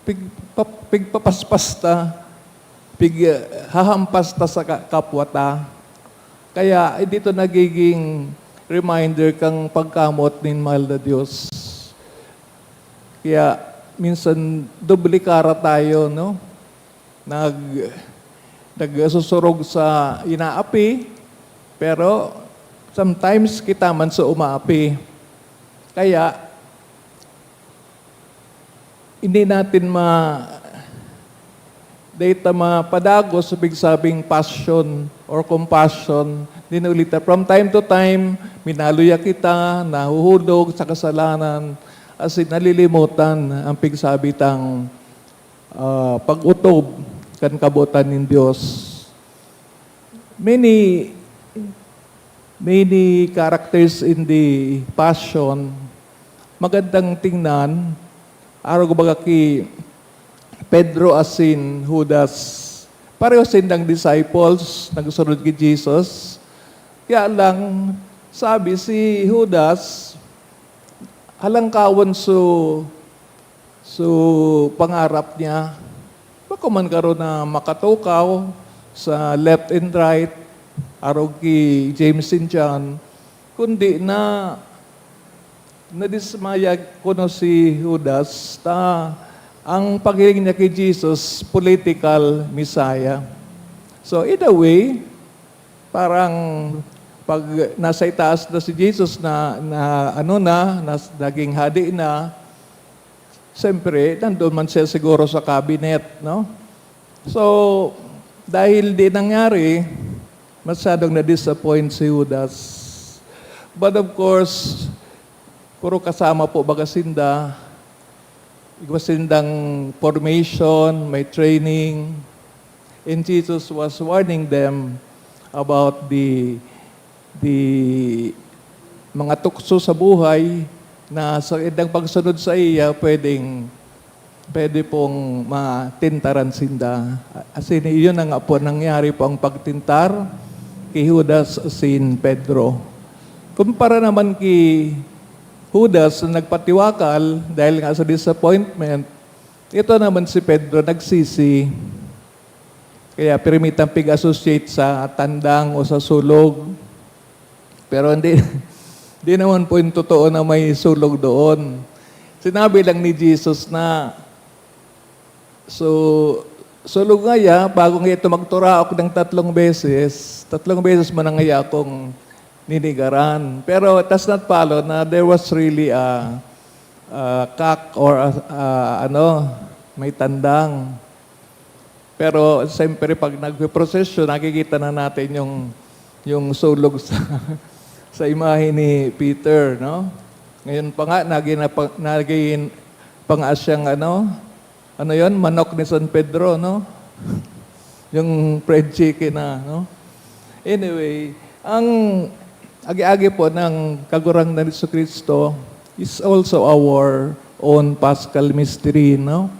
pig-, pa-, pigpapaspas ta, pig-, hahampas ta sa ka-, kapwa ta. Kaya, eh, dito nagiging reminder kang pagkamot nin mahal na Dios. Kaya, minsan, doble kara tayo, no? Nag-, nagsusurog sa inaapi, pero sometimes kita man sa umaapi. Kaya, hindi natin ma-, dai ta mapadagos sa pigsabing passion or compassion. Nin huli ta, from time to time, minaluya kita, nahuhulog sa kasalanan, asin nalilimutan ang pigsabi tang, ah, pag-otob kan kabotan nin Dios. Many, many characters in the Passion, magandang tingnan, arog baga ki Pedro asin Judas. Pareho sindang disciples, nagsunod ki Jesus. Kaya lang, sabi si Judas, halangkawon so So, pangarap niya, bako man garo na makatukaw sa left and right, arog ki James and John, kundi na nadismaya kuno si Judas ta ang paghiling niya ki Jesus, political Messiah. So, in a way, parang pag nasa itaas na si Jesus na, na ano na, nas-, naging hadi na, siyempre, nandun man siya siguro sa cabinet, no? So, dahil di nangyari, masyadong na-disappoint si Judas. But of course, puro kasama po baga sinda. Igwa sindang formation, may training. And Jesus was warning them about the, the mga tukso sa buhay na sa saindang pagsunod saiya, pwedeng, pwede pong matentaran sinda. Asin iyon na nga po, nangyari po ang pagtentar ki Judas asin Pedro. Kumpara naman ki Judas na nagpatiwakal dahil nga sa disappointment, ito naman si Pedro nagsisi. Kaya pirmi tang pig-associate sa tandang o sa sulog. Pero hindi, hindi naman po yung totoo na may sulog doon. Sinabi lang ni Jesus na, so, sulog nga ya, bago nga ito magturaok ng tatlong beses, tatlong beses mo na nga ya akong ninigaran. Pero it does not follow na there was really a, a cock or a, a, ano, may tandang. Pero siyempre, pag nagpe-prosesyon, nakikita na natin yung, yung sulog sa, sa imahe ni Peter, no? Ngayon pa nga, naging, naging pa nga siyang ano, ano yon, manok ni San Pedro, no? Yung fried chicken na, no? Anyway, ang agi-agi po ng Kagurangnan ni Jesu Cristo is also our own Paschal mystery, no?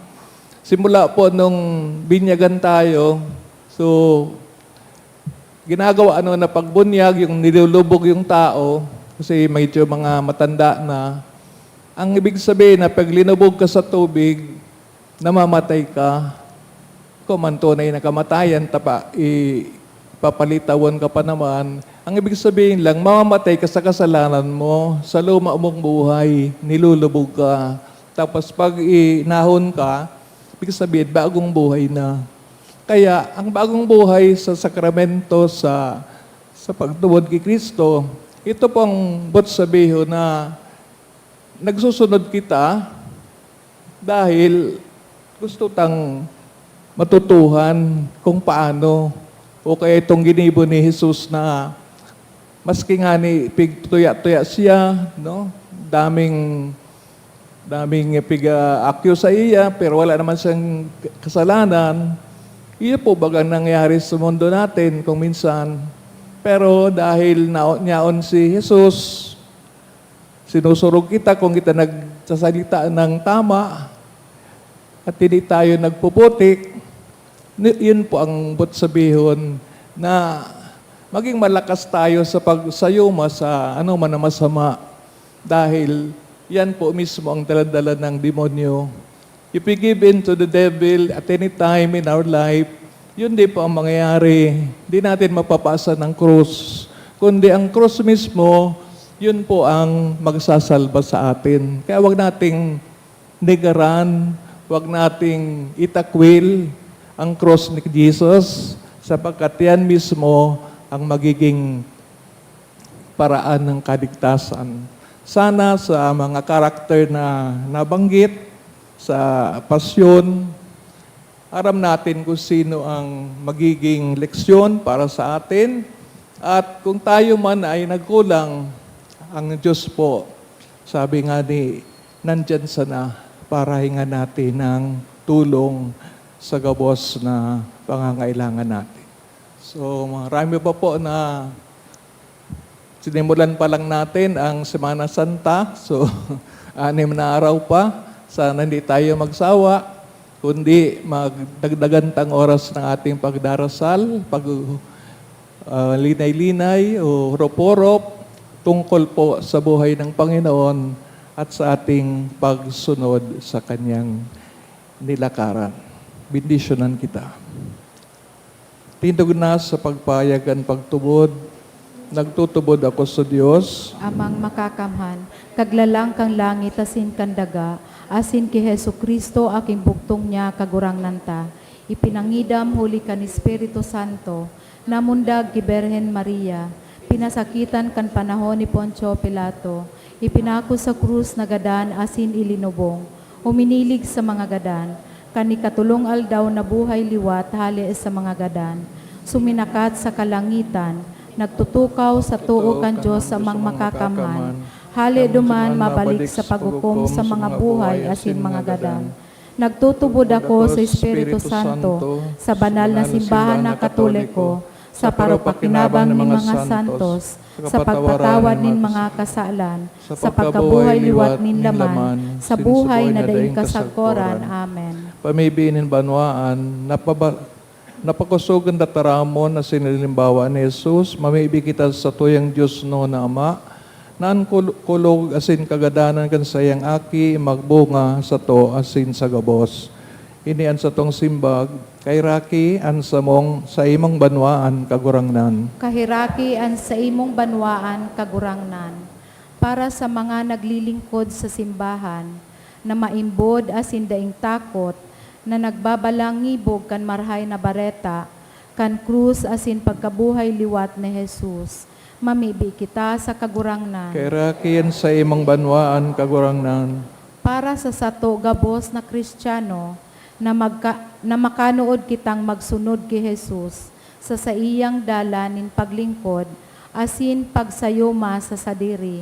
Simula po nung binyagan tayo, so, ginagawa ano na pagbunyag, yung nilulubog yung tao, kasi medyo mga matanda na. Ang ibig sabihin na pag linubog ka sa tubig, namamatay ka. Kung man tunay na kamatayan, tapa, i-, papalitawan ka pa naman. Ang ibig sabihin lang, mamamatay ka sa kasalanan mo, sa luma mong buhay, nilulubog ka. Tapos pag inahon ka, ibig sabihin, bagong buhay na. Kaya, ang bagong buhay sa sakramento, sa, sa pagtubod ki Cristo, ito pong boot sabihon na nagsusunod kita dahil gusto tang matutuhan kung paano o kaya itong ginibo ni Jesus na maski ngani pigtuya-tuya siya, no? Daming, daming piga-accuse sa iya, pero wala naman siyang kasalanan. Iyo po bagang nangyari sa mundo natin kung minsan. Pero dahil na, nyaon si Jesus, sinusurog kita kung kita nagsasalita ng tama at hindi tayo nagpuputik. Ni-, yun po ang boot sabihon na maging malakas tayo sa pagsayuma sa ano man na masama, dahil yan po mismo ang daladala ng demonyo. If we give in to the devil at any time in our life, yun din po ang mangyayari. Di natin mapapasa ng krus, kundi ang krus mismo, yun po ang magsasalba sa atin. Kaya wag nating nigaran, wag nating itakwil ang krus ni Jesus, sapagkat yan mismo ang magiging paraan ng kaligtasan. Sana sa mga karakter na nabanggit sa Pasyon, aram natin kung sino ang magiging leksyon para sa atin. At kung tayo man ay nagkulang, ang Diyos po, sabi nga ni, nandyan sana para hingan natin ng tulong sa gabos na pangangailangan natin. So, marami pa po na sinimulan pa lang natin ang Semana Santa. So, anim na araw pa. Sana hindi tayo magsawa, kundi magdagdagan tang oras ng ating pagdarasal, pag, ah, linay-linay o horop-horop tungkol po sa buhay ng Panginoon at sa ating pagsunod sa Kanyang nilakaran. Bendisyonan kita. Tindog na sa pagpayag kan pagtubod, nagtutubod ako sa Dios. Amang Makakamhan, Kaglalang kan langit asin kan daga, asin ki Jesu-Cristo, aking bugtong niya, Kagurangnan ta, ipinangidam huli kan Espiritu Santo, namundag ki Birhen Maria, pinasakitan kan panahon ni Poncio Pilato, ipinako sa krus, nagadan asin ilinubong, uminilig sa mga gadan, kan ikatolong aldaw nabuhay liwat hale sa mga gadan, suminakat sa kalangitan, nagtutukaw sa too kan Dios Amang Makakamhan, hale duman mabalik sa paghukom sa mga buhay asin mga gadan. Nagtutubod ako sa Espiritu Santo, sa banal na simbahan na Katoliko, sa paropakinaban nin mga santos, sa pagpatawad nin mga kasalan, sa pagkabuhay liwat nin laman, sa buhay na daing kasagkoran. Amen. Pamibi nin banwaan, napaba-, napakusog an tataramon na sinilimbawa ni Jesus, mamibi kita sa tuyang Dios no na Ama, Nan kul-, kulog asin kagadanan kan saiyang Aki magbunga sato asin sa gabos. Ini an satong simbag, "Kaheraki an samong, saimong banwaan, Kagurangnan." Kaheraki an saimong banwaan, Kagurangnan. Para sa mga naglilingkod sa simbahan, na maimbod asin daing takot, na nagbabalangibog kan Marahay na Bareta, kan krus asin pagkabuhay liwat ni Jesus, mamibi kita sa Kagurangnan. Kaheraki an saimong banwaan, Kagurangnan. Para sa sato gabos na Kristiyano, na magka-, na makanood kitang magsunod ki Jesus sa saiyang dalan nin paglingkod asin pagsayuma sa sadiri,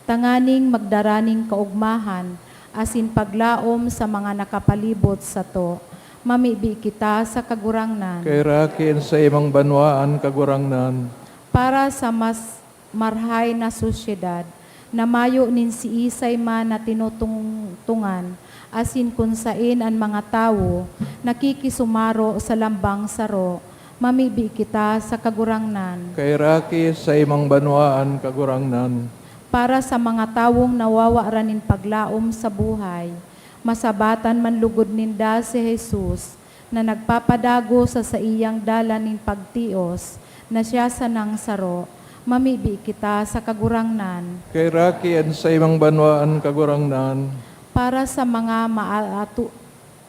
tanganing magdara nin kaogmahan asin paglaom sa mga nakapalibot sato, mamibi kita sa Kagurangnan. Kaheraki an saimong banwaan, Kagurangnan. Para sa mas marahay na sosyedad, na mayo nin siisay man na tinutungtungan, asin kun saen an mga tawo nakikisumaro sa lambang saro, mamibi kita sa Kagurangnan. Kaheraki an saimong banwaan, Kagurangnan. Para sa mga tawong nawawaran nin paglaom sa buhay, masabatan man lugod ninda si Jesus na nagpapadago sa saiyang dalan nin pagtios, na siya sanang saro, mamibi kita sa Kagurangnan. Kaheraki an saimong banwaan, Kagurangnan. Para sa mga maaatu-,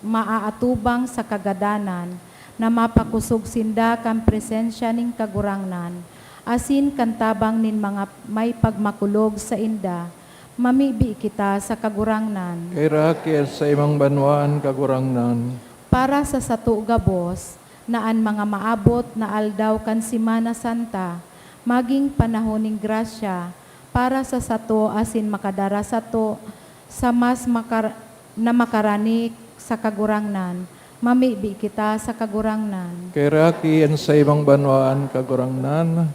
maaatubang sa kagadanan, na mapakosog sinda kan presensya nin Kagurangnan, asin kan tabang nin mga may pagmakulog sainda, mamibi kita sa Kagurangnan. Kaheraki an saimong banwaan, Kagurangnan. Para sa sato gabos, na an mga maabot na aldaw kan Semana Santa magin panahon nin grasya para sa sato asin makadara sato sa mas makar-, na makarani sa Kagurangnan, mamibi kita sa Kagurangnan. Kaheraki an saimong banwaan, Kagurangnan.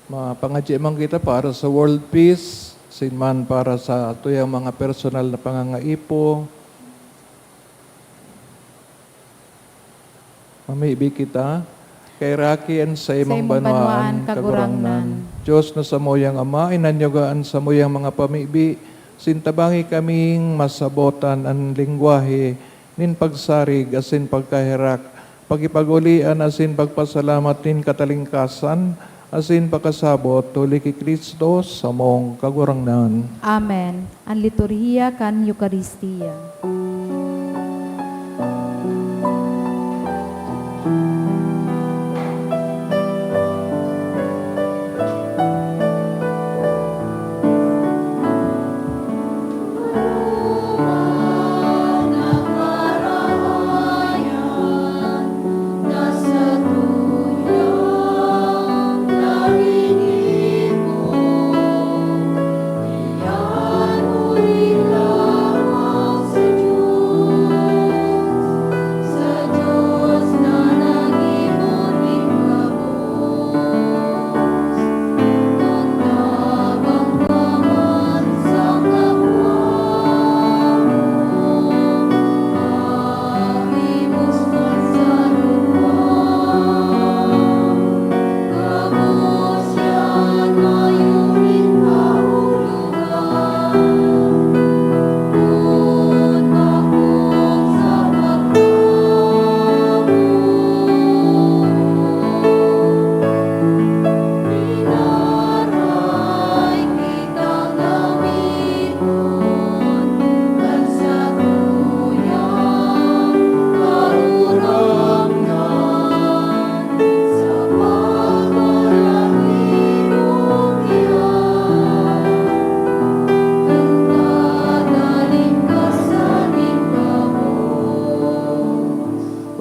Mapangadyi man kita para sa world peace, asin man para sa satuyang mga personal na pangangaipo. Mamibi kita. Kaheraki an saimong Saimong banwaan, banwaan, Kagurangnan. Kagurangnan. Dios na samuyang Ama, inanyuga an samuyang mga pamibi, asin tabangi kaming masabotan an lengwahe nin pagsarig asin pagkaherak, pakipag-olian asin pagpasalamat nin katalingkasan, asin pakasabot, huli ki Cristo, samong Kagurangnan. Amen. An liturhiya kan Eukaristia.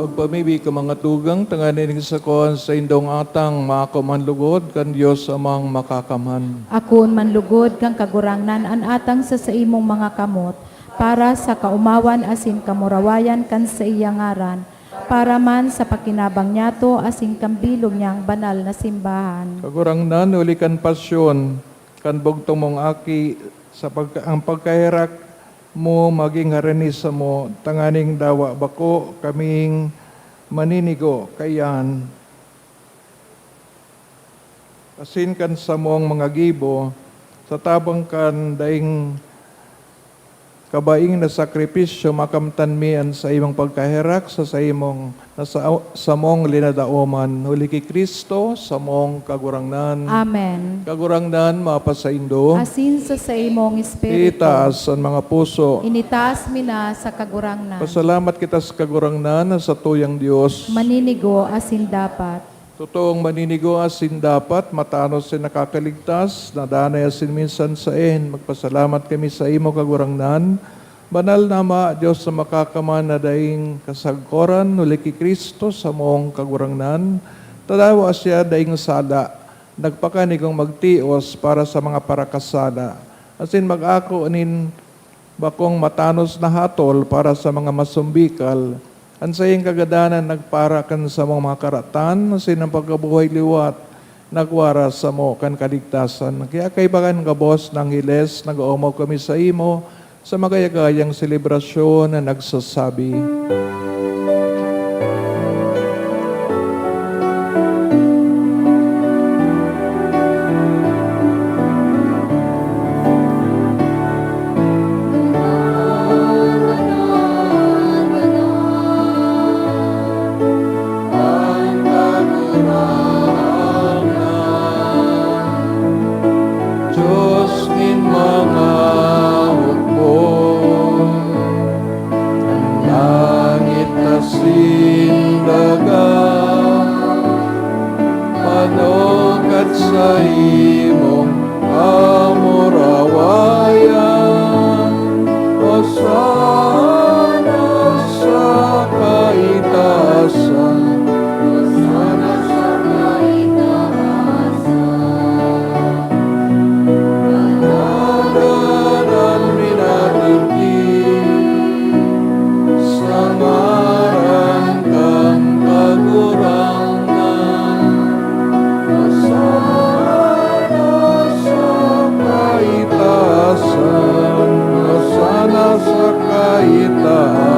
Pagpamibi ko, mga tugang, tanganing sa kuwan sa indong atang, maako man lugod kan Dios Amang Makakamhan. Akoon man lugod kan Kagurangnan an atang sa saimong mga kamot, para sa kaomawan asin kamurawayan kan saiyang ngaran, para man sa pakinabang niyato asin kan bilog niyang banal na simbahan. Kagurangnan, huli kan pasyon kan bugtong mong Aki, sa pagka-, ang pagkaherak mo maging harani samo, tanganing dawa bako kaming maninigo kaiyan. Asin kan samong mga gibo, Sa tabang kan daing kabaing na sakripisyo, makamtan mi an saimong pagkaherak sa saimong, na sa, samong linadaoman. Huli ki Cristo, samong Kagurangnan. Amen. Kagurangnan, mapasaindo. Asin sa saimong espiritu. Itaas an mga puso. Initaas mi na sa Kagurangnan. Pasalamat kita sa Kagurangnan na satuyang Dios. Maninigo asin dapat. Totoong maninigo asin dapat, matanos asin nakakaligtas, nadanay asin minsan saen. Magpasalamat kami saimo, Kagurangnan. Banal na Ama, Dios na makakaman na daing kasagkoran, huli ki Cristo, samong Kagurangnan. Tadawa siya daing sala, nagpakanigong magtios para sa mga parakasala, asin mag-ako nin bakong matanos na hatol para sa mga masumbikal. An saiyang kagadanan nagpara kan samong mga karatan, asin an pagkabuhay liwat nagwara samo kan kaligtasan. Kaya kaiba kan gabos na angheles, nag-oomaw kami saimo sa magayagayang selebrasyon na nagsasabi, Dios nin mga hukbo, an langit asin daga, panukat saimong kamurawayan. Hosana sa kaitaasan. Hosana sa kaitaasan. Panagan an minatingki sa ngaran kan Kagurangnan. Hosana sa kaitaasan, Hosana sa kaitaasan.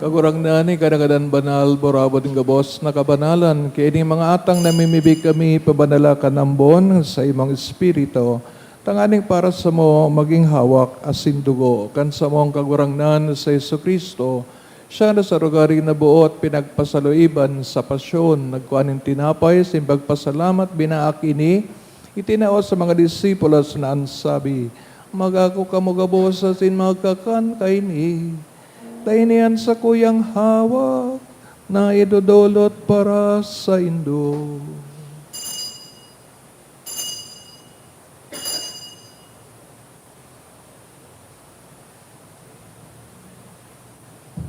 Kagurangnan, ika na gadan banal, burabod nin gabos na kabanalan. Kaya ining mga atang namimibi kami, pabanala kan ambon sa imong Espiritu, tanganing para samo magin hawak asin dugo kan samong Kagurangnan na si Jesu-Cristo. Siya na sa rugari na boot pinagpasaluiban sa pasyon, nagkua nin tinapay, asin pagpasalamat, binaak ini, itinao sa mga disipulos na an sabi, "Mag-ako kamo gabos asin magkakan kaini. Ta ini an sakuyang hawak na idodolot para saindo."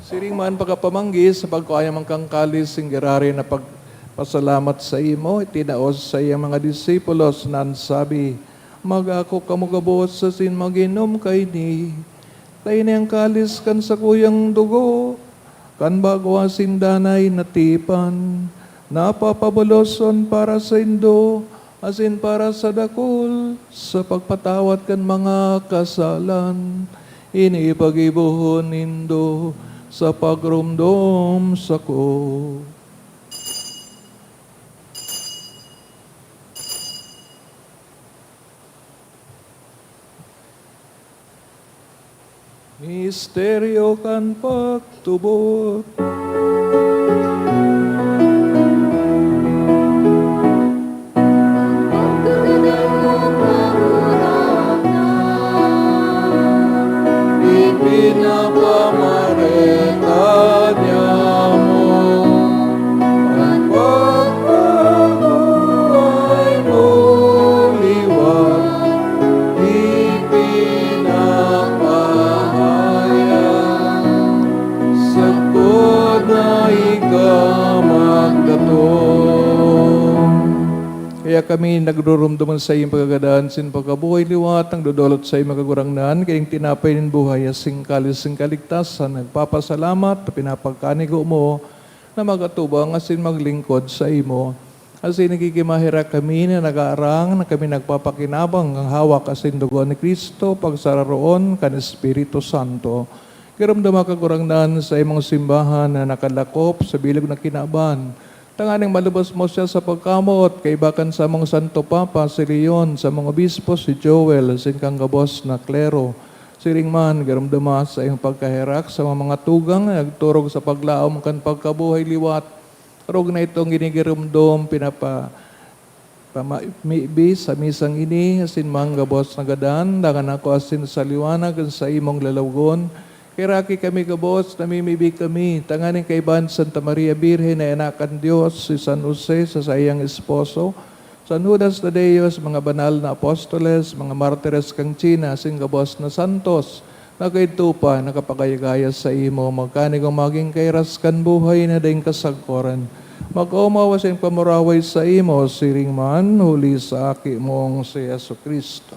Siring man pagkapamanggi, sa pagkua niya man kan kalis, nin giraray na pagpasalamat saimo, itinao sa saiyang mga disipulos na an sabi, "Mag-ako kamo gabos asin mag-inom kaini. Ta ini an kalis kan sakuyang dugo, kan bago asin danay na tipan, na papaboloson para saindo asin para sa dakul sa pagpatawad kan mga kasalan. Ini ipaggibohon nindo sa pagromdom sako." Misteryo kan pagtubod. Ipinapamareta niamo an pagkabuhay mo liwat, ipinapahayag sagkod na ika magdatong. Kaya kami nagdoromdom sa iyong pagkagadan, sin pagkabuhay liwat, nagdodolot sa iyong Kagurangnan, kayong tinapay nin buhay, asin kalis nin kaligtasan, nagpapasalamat, pinapagkanigo mo, na mag-atubang asin maglingkod saimo. Asin nagkikimaherak kami na nag-aarang na kami nagpapakinabang kan hawak asin dugo ni Cristo, pagsararoon kan Espiritu Santo. Giromdoma, Kagurangnan, sa imong simbahan na nakalakop sa bilog na kinaban, Tanganing malubos mo siya sa pagkamoot, kaiba kan samong Santo Papa, si Leon, samong obispo, si Joel, asin kan gabos na klero. Siring man, giromdoma sa iyong pagkaherak sa mga tugang na nagturog sa paglaom kan pagkabuhay liwat. Orog na itong ginigiromdom, pinapa-, pama-, mibi sa misang ini, asin man gabos na gadan, dangan ako asin sa liwanag sa imong lalawagon. Kaheraki kami gabos, namimibi kami, tanganing kaiba ni Santa Maria Birhen na Anak kan Dios, si San Jose sa saiyang esposo, San Judas Tadeo, sa mga banal na apostoles, mga martires kan China, asin gabos na santos, na kaidto pa nakapagayagaya saimo, magkanigong magin kairas kan buhay na daing kasagkoran. Makaomaw asin pamuraway saimo, siring man, huli sa Aki mong si Jesu-Cristo.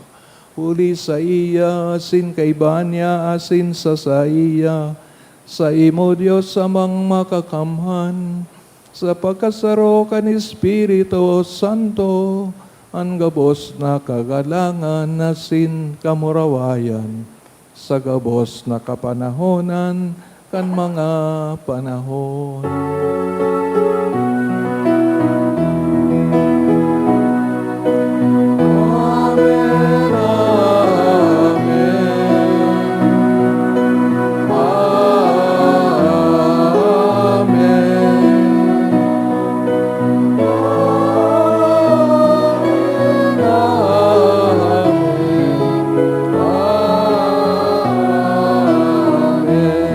Huli saiya, asin kaiba niya, asin sa saiya, saimo, Dios Amang Makakamhan, sa pagkasaro kan Espiritu Santo, an gabos na kagalangan asin kamurawayan, sa gabos na kapanahonan kan mga panahon. Amen, amen. Amen, amen. Amen, amen.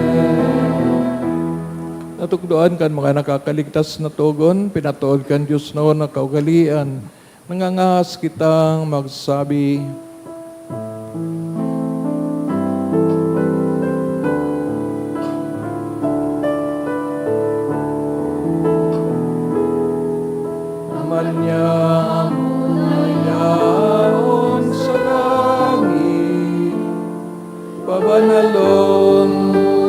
Natukdoan kan mga nakakaligtas na togon, pinatood kan Dios noon na kaugalian. Nangangahas kitang magsabi, Ama niya, Ama niya, yaon sa langit, pabanalon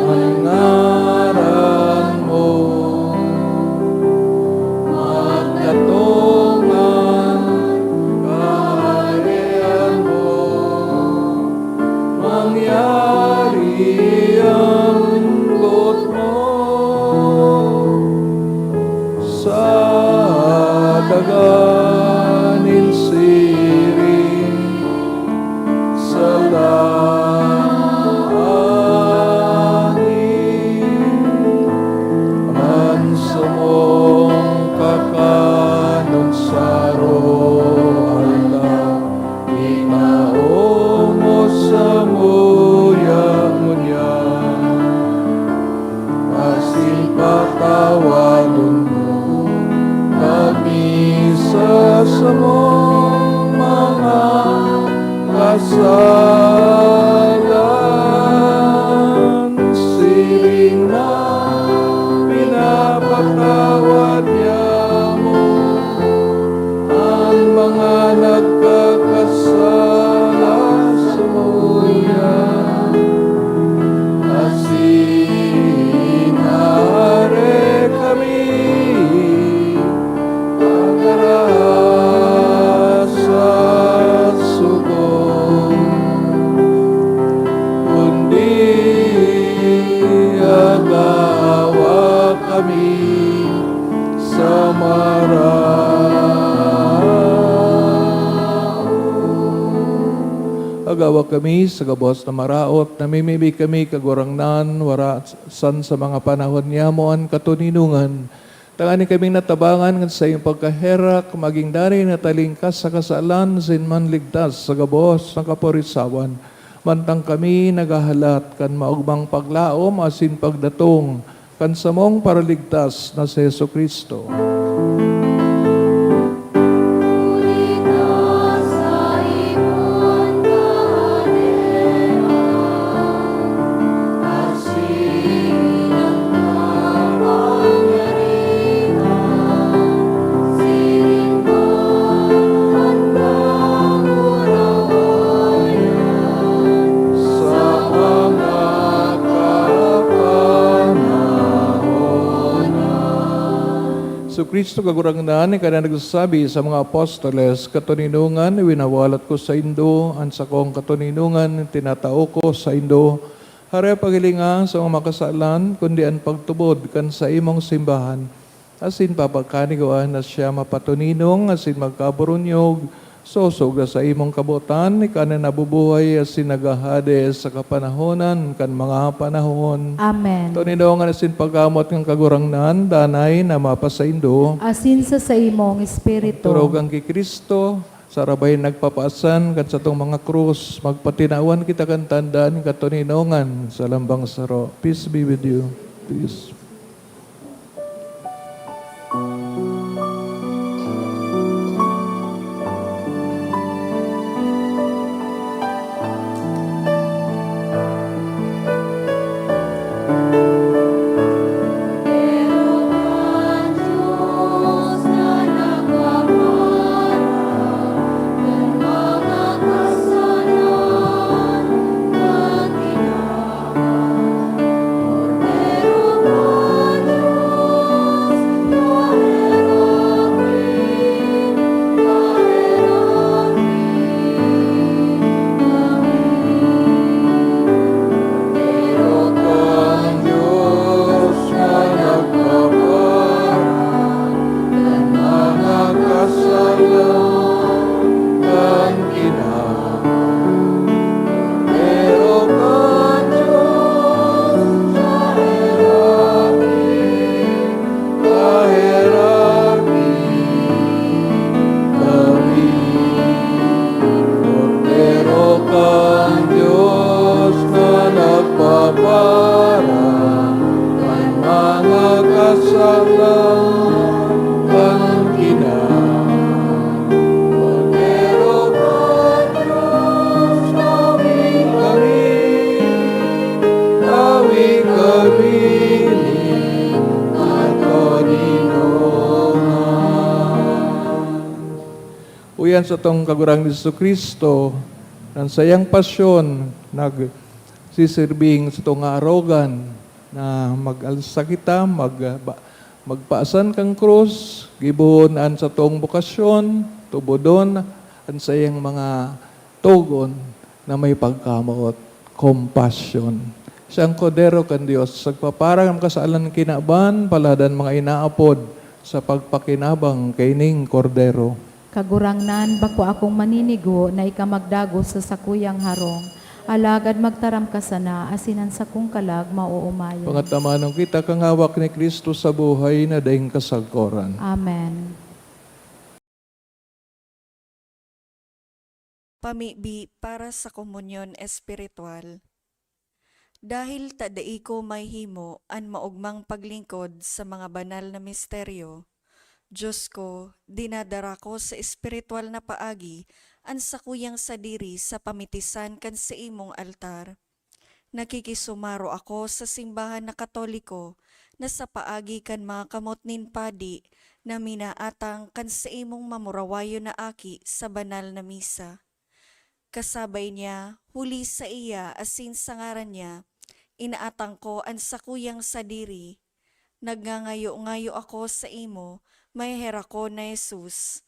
an ngaran mo. Magdatong an kaharian mo. Mangyari an boot mo sa daga nin siring sa langit. An samong kakanon sa aroaldaw, itao mo samuya ngunyan. Asin patawadon mo kami sa samong mga kasalan, siring na pinapatawad niamo an mga nagkakasala samuya. Asin aare kami pagkaraas sa sugo, kundi agawa kami sa maraot. Agawa kami sa gabos na maraot, namimibi kami, Kagurangnan, wara san sa mga panahon niyamo an katoninongan, tanganing kaming natabangan kan saiyong pagkaherak, magin danay na talingkas sa kasalan, asin manligtas sa gabos na kaporisawan, mantang kami naghahalat kan maogmang paglaom asin pagdatong kan samong Paraligtas na si Jesu-Cristo. Sa mga kapanahonan. Jesu-Cristo, Kagurangnan, ika na nagsasabi sa mga apostoles, "Katoninongan, winawalat ko saindo, an sakong katoninongan tinatao ko saindo." Hare paghilinga sa mga makasalan, kundi an pagtubod kan saimong simbahan. asin papakanigwaan na siya mapatoninong asin magkaburunyog, sosog sa saimong kabotan, ika na nabubuhay asin naghahade sa kapanahonan kan mga panahon. Amen. Toninongan asin pagkamotan kan Kagurangnan, danay na mapasaindo. Asin sa saimong espiritu. Turugan ki Cristo, sarabay nagpapaasan kan satong mga krus, magpatinawan kita kan tanda nin katoninongan sa lambang saro. Peace be with you. Peace. Kordero kan Dios na nagpaparang kan mga kasalan kan kinaban. Kordero kan Dios, tawi kami, tawi kami nin katoninongan. Uyan satong Kagurangnan Jesu-Cristo, kan saiyang pasyon, nagsisirbing satong nga arogan na mag-alsa kita, mag-, ba-, magpaasan kan krus, gibohon an satong bokasyon, tubodon an saiyang mga togon na may pagkamoot, compassion. Siya an Kordero kan Dios, nagpaparang kan kasalan kan kinaban, palad an mga inaapod sa pagpakinabang kaining Kordero. Kagurangnan, bako akong maninigo na ika magdagos sa sakuyang harong, alagad magtaram ka sana, asin an sakong kalag maoomayan. Pangatamanon kita kan hawak ni Cristo sa buhay na daing kasagkoran. Amen. Pamibi para sa komunyon espiritual. Dahil ta dai ko mahihimo an maogmang paglingkod sa mga banal na misteryo, Dios ko, dinadara ko sa espiritual na paagi an sakuyang sadiri sa pamitisan kan saimong altar. Nakikisumaro ako sa simbahan na Katoliko na sa paagi kan mga kamot nin padi na minaatang kan saimong mamurawayon na aki sa banal na misa. Kasabay niya, huli saiya asin sa ngaran niya, inaatang ko an sakuyang sadiri. Nagngangayo-ngayo ako saimo, maheherakon na Jesus.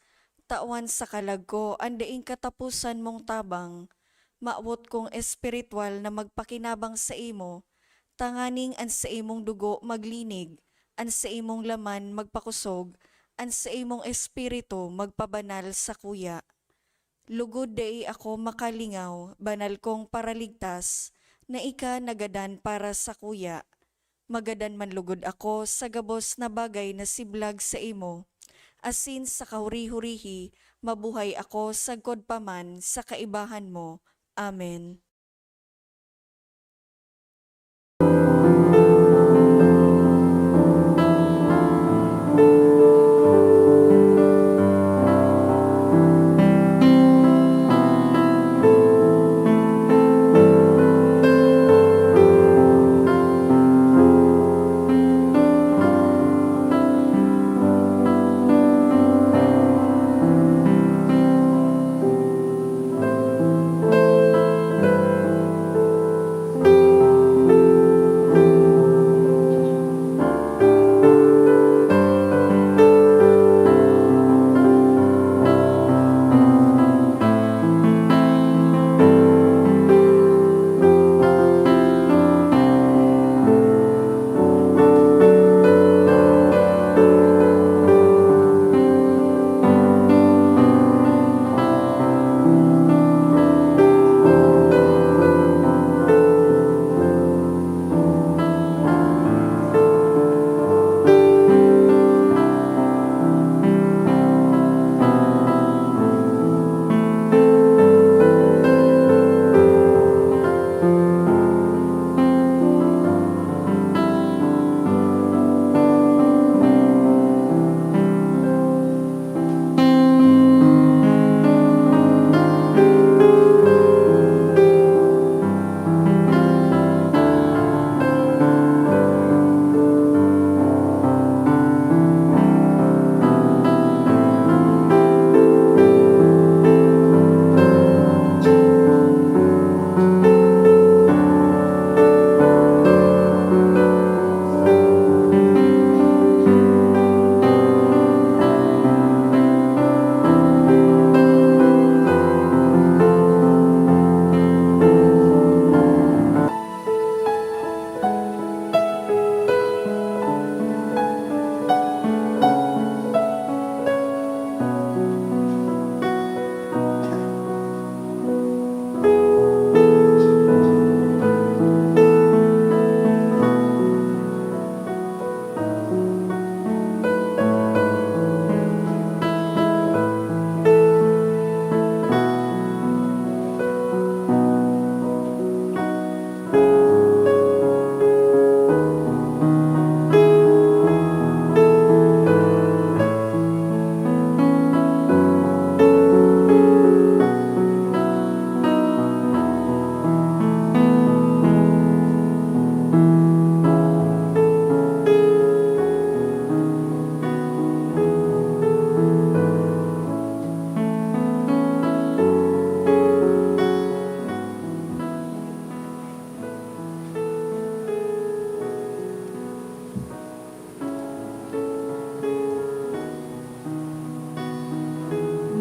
Tawan sa kalag ko an daing kataposan mong tabang. Mawot kong espiritual na magpakinabang saimo, tanganing an saimong dugo maglinig, an saimong laman magpakosog, an saimong espiritu magpabanal sakuya. Lugod dai ako makalingaw, banal kong Paraligtas, na ika nagadan para sakuya. Magadan man lugod ako sa gabos na bagay na siblag saimo, asin sa kahuri-hurihi mabuhay ako sagkod pa man sa kaibahan mo. Amen.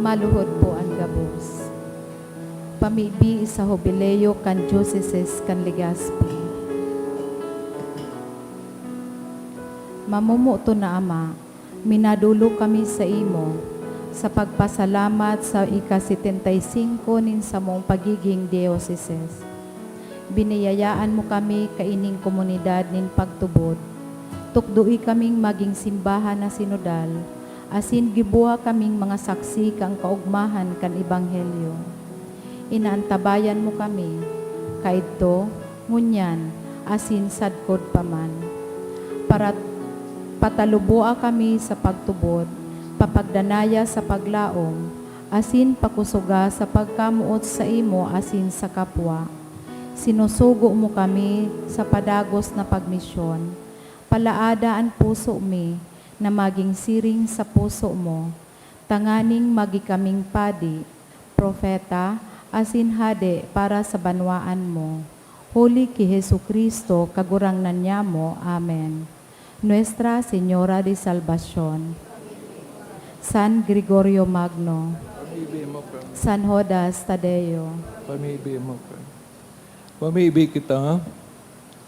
Maluhod po an gabos. Pamibi sa Hubileo kan Diocese kan Legazpi. Mamomoton na Ama, minadolok kami saimo sa pagpasalamat sa ika-setenta y singko nin samong pagiging diocese. Biniyayaan mo kami kaining komunidad nin pagtubod. Tukdoe kaming magin simbahan na sinodal, asin gibuha kaming mga saksi kan kaogmahan kan Ebanghelyo. Inaantabayan mo kami, kaidto, ngunyan, asin sadkod pa man. Parat-, pataluboa kami sa pagtubod, papagdanaya sa paglaom, asin pakusoga sa pagkamoot saimo asin sa kapwa. Sinusugo mo kami sa padagos na pagmisyon. Palaada an puso mi na magin siring sa puso mo, tanganing magi kaming padi, propeta, asin hade para sa banwaan mo. Huli ki Jesu-Cristo, Kagurangnan nyamo. Amen. Nuestra Señora de Salvacion, San Gregorio Magno, Pamibi mo kami. San Judas Tadeo. Pamibi mo kami. Pamibi kita.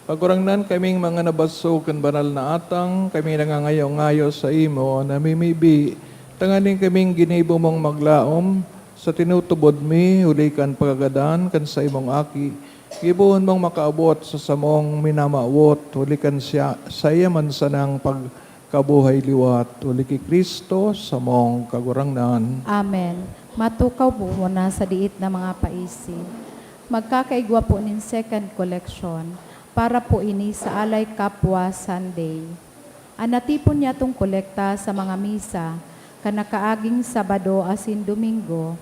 Kagurangnan, kaming mga nabasog kan banal na atang, kami nangangayo-ngayo saimo, namimibi, tanganing kaming ginibo mong maglaom sa tinutubod mi, huli kan pagkagadan kan saimong Aki, gibohon mong makaabot sa samong minamawot, huli kan siya, saiya man sanang pagkabuhay liwat, huli ki Cristo, samong Kagurangnan. Amen. Matukaw po muna sa diit na mga paisi. Magkakaigwa po nin second collection para po ini sa Alay Kapwa Sunday. An natipon nyatong kolekta sa mga misa kan nakaaging Sabado asin Domingo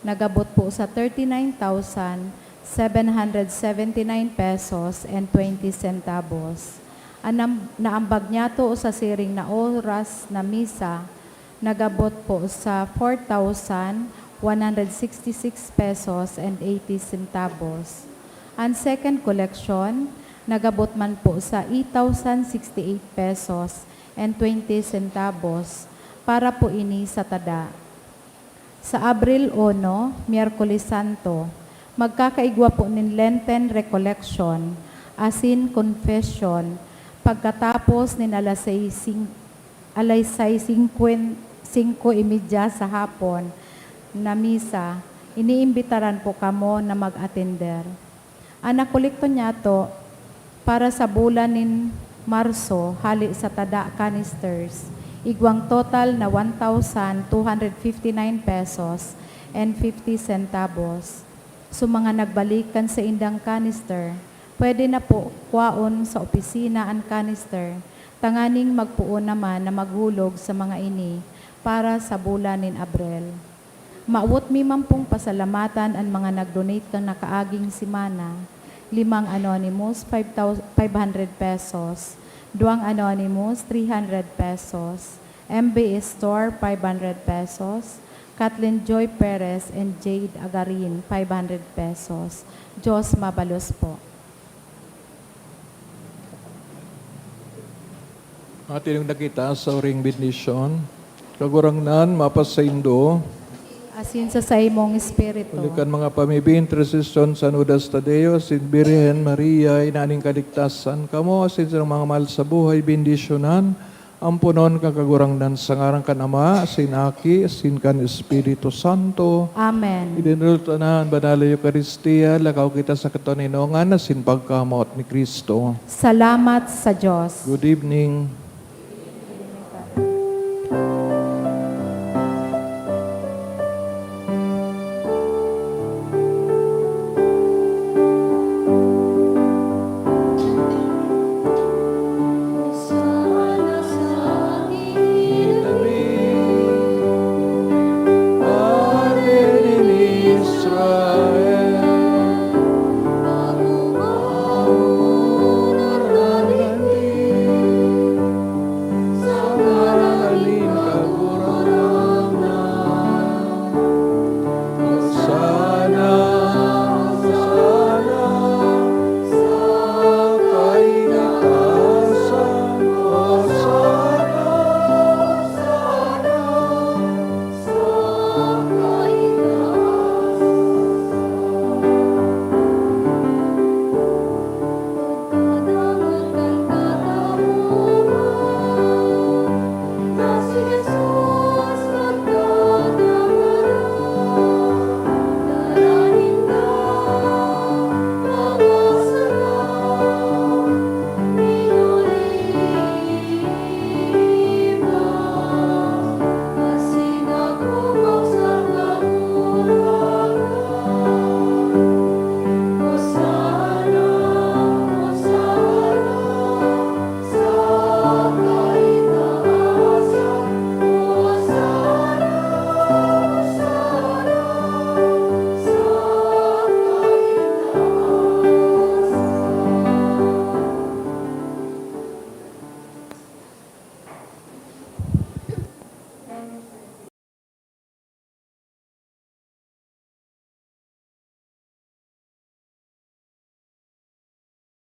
nagabot po sa thirty nine thousand seven hundred seventy nine pesos and twenty centavos. An nam-, naambag nyato sa siring na oras na misa nagabot po sa four thousand one hundred sixty six pesos and eighty centavos. An second collection nagabot man po sa eight thousand sixty eight pesos and twenty centavos para po ini sa tada. Sa Abril uno, Miyerkules Santo, magkakaigwa po nin Lenten Recollection asin Confession pagkatapos nin alas sais sing-, alas sais singkwen-, singko y media sa hapon na misa, iniimbitaran po kamo na mag-atender. An nakolekta nyato para sa bulan nin Marso hale sa tada canisters, igwang total na one thousand two hundred fifty nine pesos and fifty centavos. Sa mga nagbalik kan saindang canister, pwede na po kwaon sa opisina an canister tanganing magpoon naman na maghulog sa mga ini para sa bulan nin Abril. Mawot mi man pong pasalamatan an mga nag-donate kan nakaaging semana, limang anonymous, five thousand, five hundred pesos, duwang anonymous, three hundred pesos, M B S Store, five hundred pesos, Kathleen Joy Perez and Jade Agarin, five hundred pesos. Diyos mabalos po. Atin yung nakita sa uring bendisyon. Kagurangnan, mapasaindo. Asin sa saimong espiritu. Huli kan mga pamibi, intersesyon San Judas Tadeo, Sin Birhen Maria, Ina nin Kaligtasan, kamo, asin sa mga mahal sa buhay, bendisyonan, amponon kan Kagurangnan sa ngaran kan Ama, asin Aki, asin kan Espiritu Santo. Amen. Idinulot na an Banal na Eukaristia, lakaw kita sa katoninongan asin pagkamoot ni Cristo. Salamat sa Diyos. Good evening.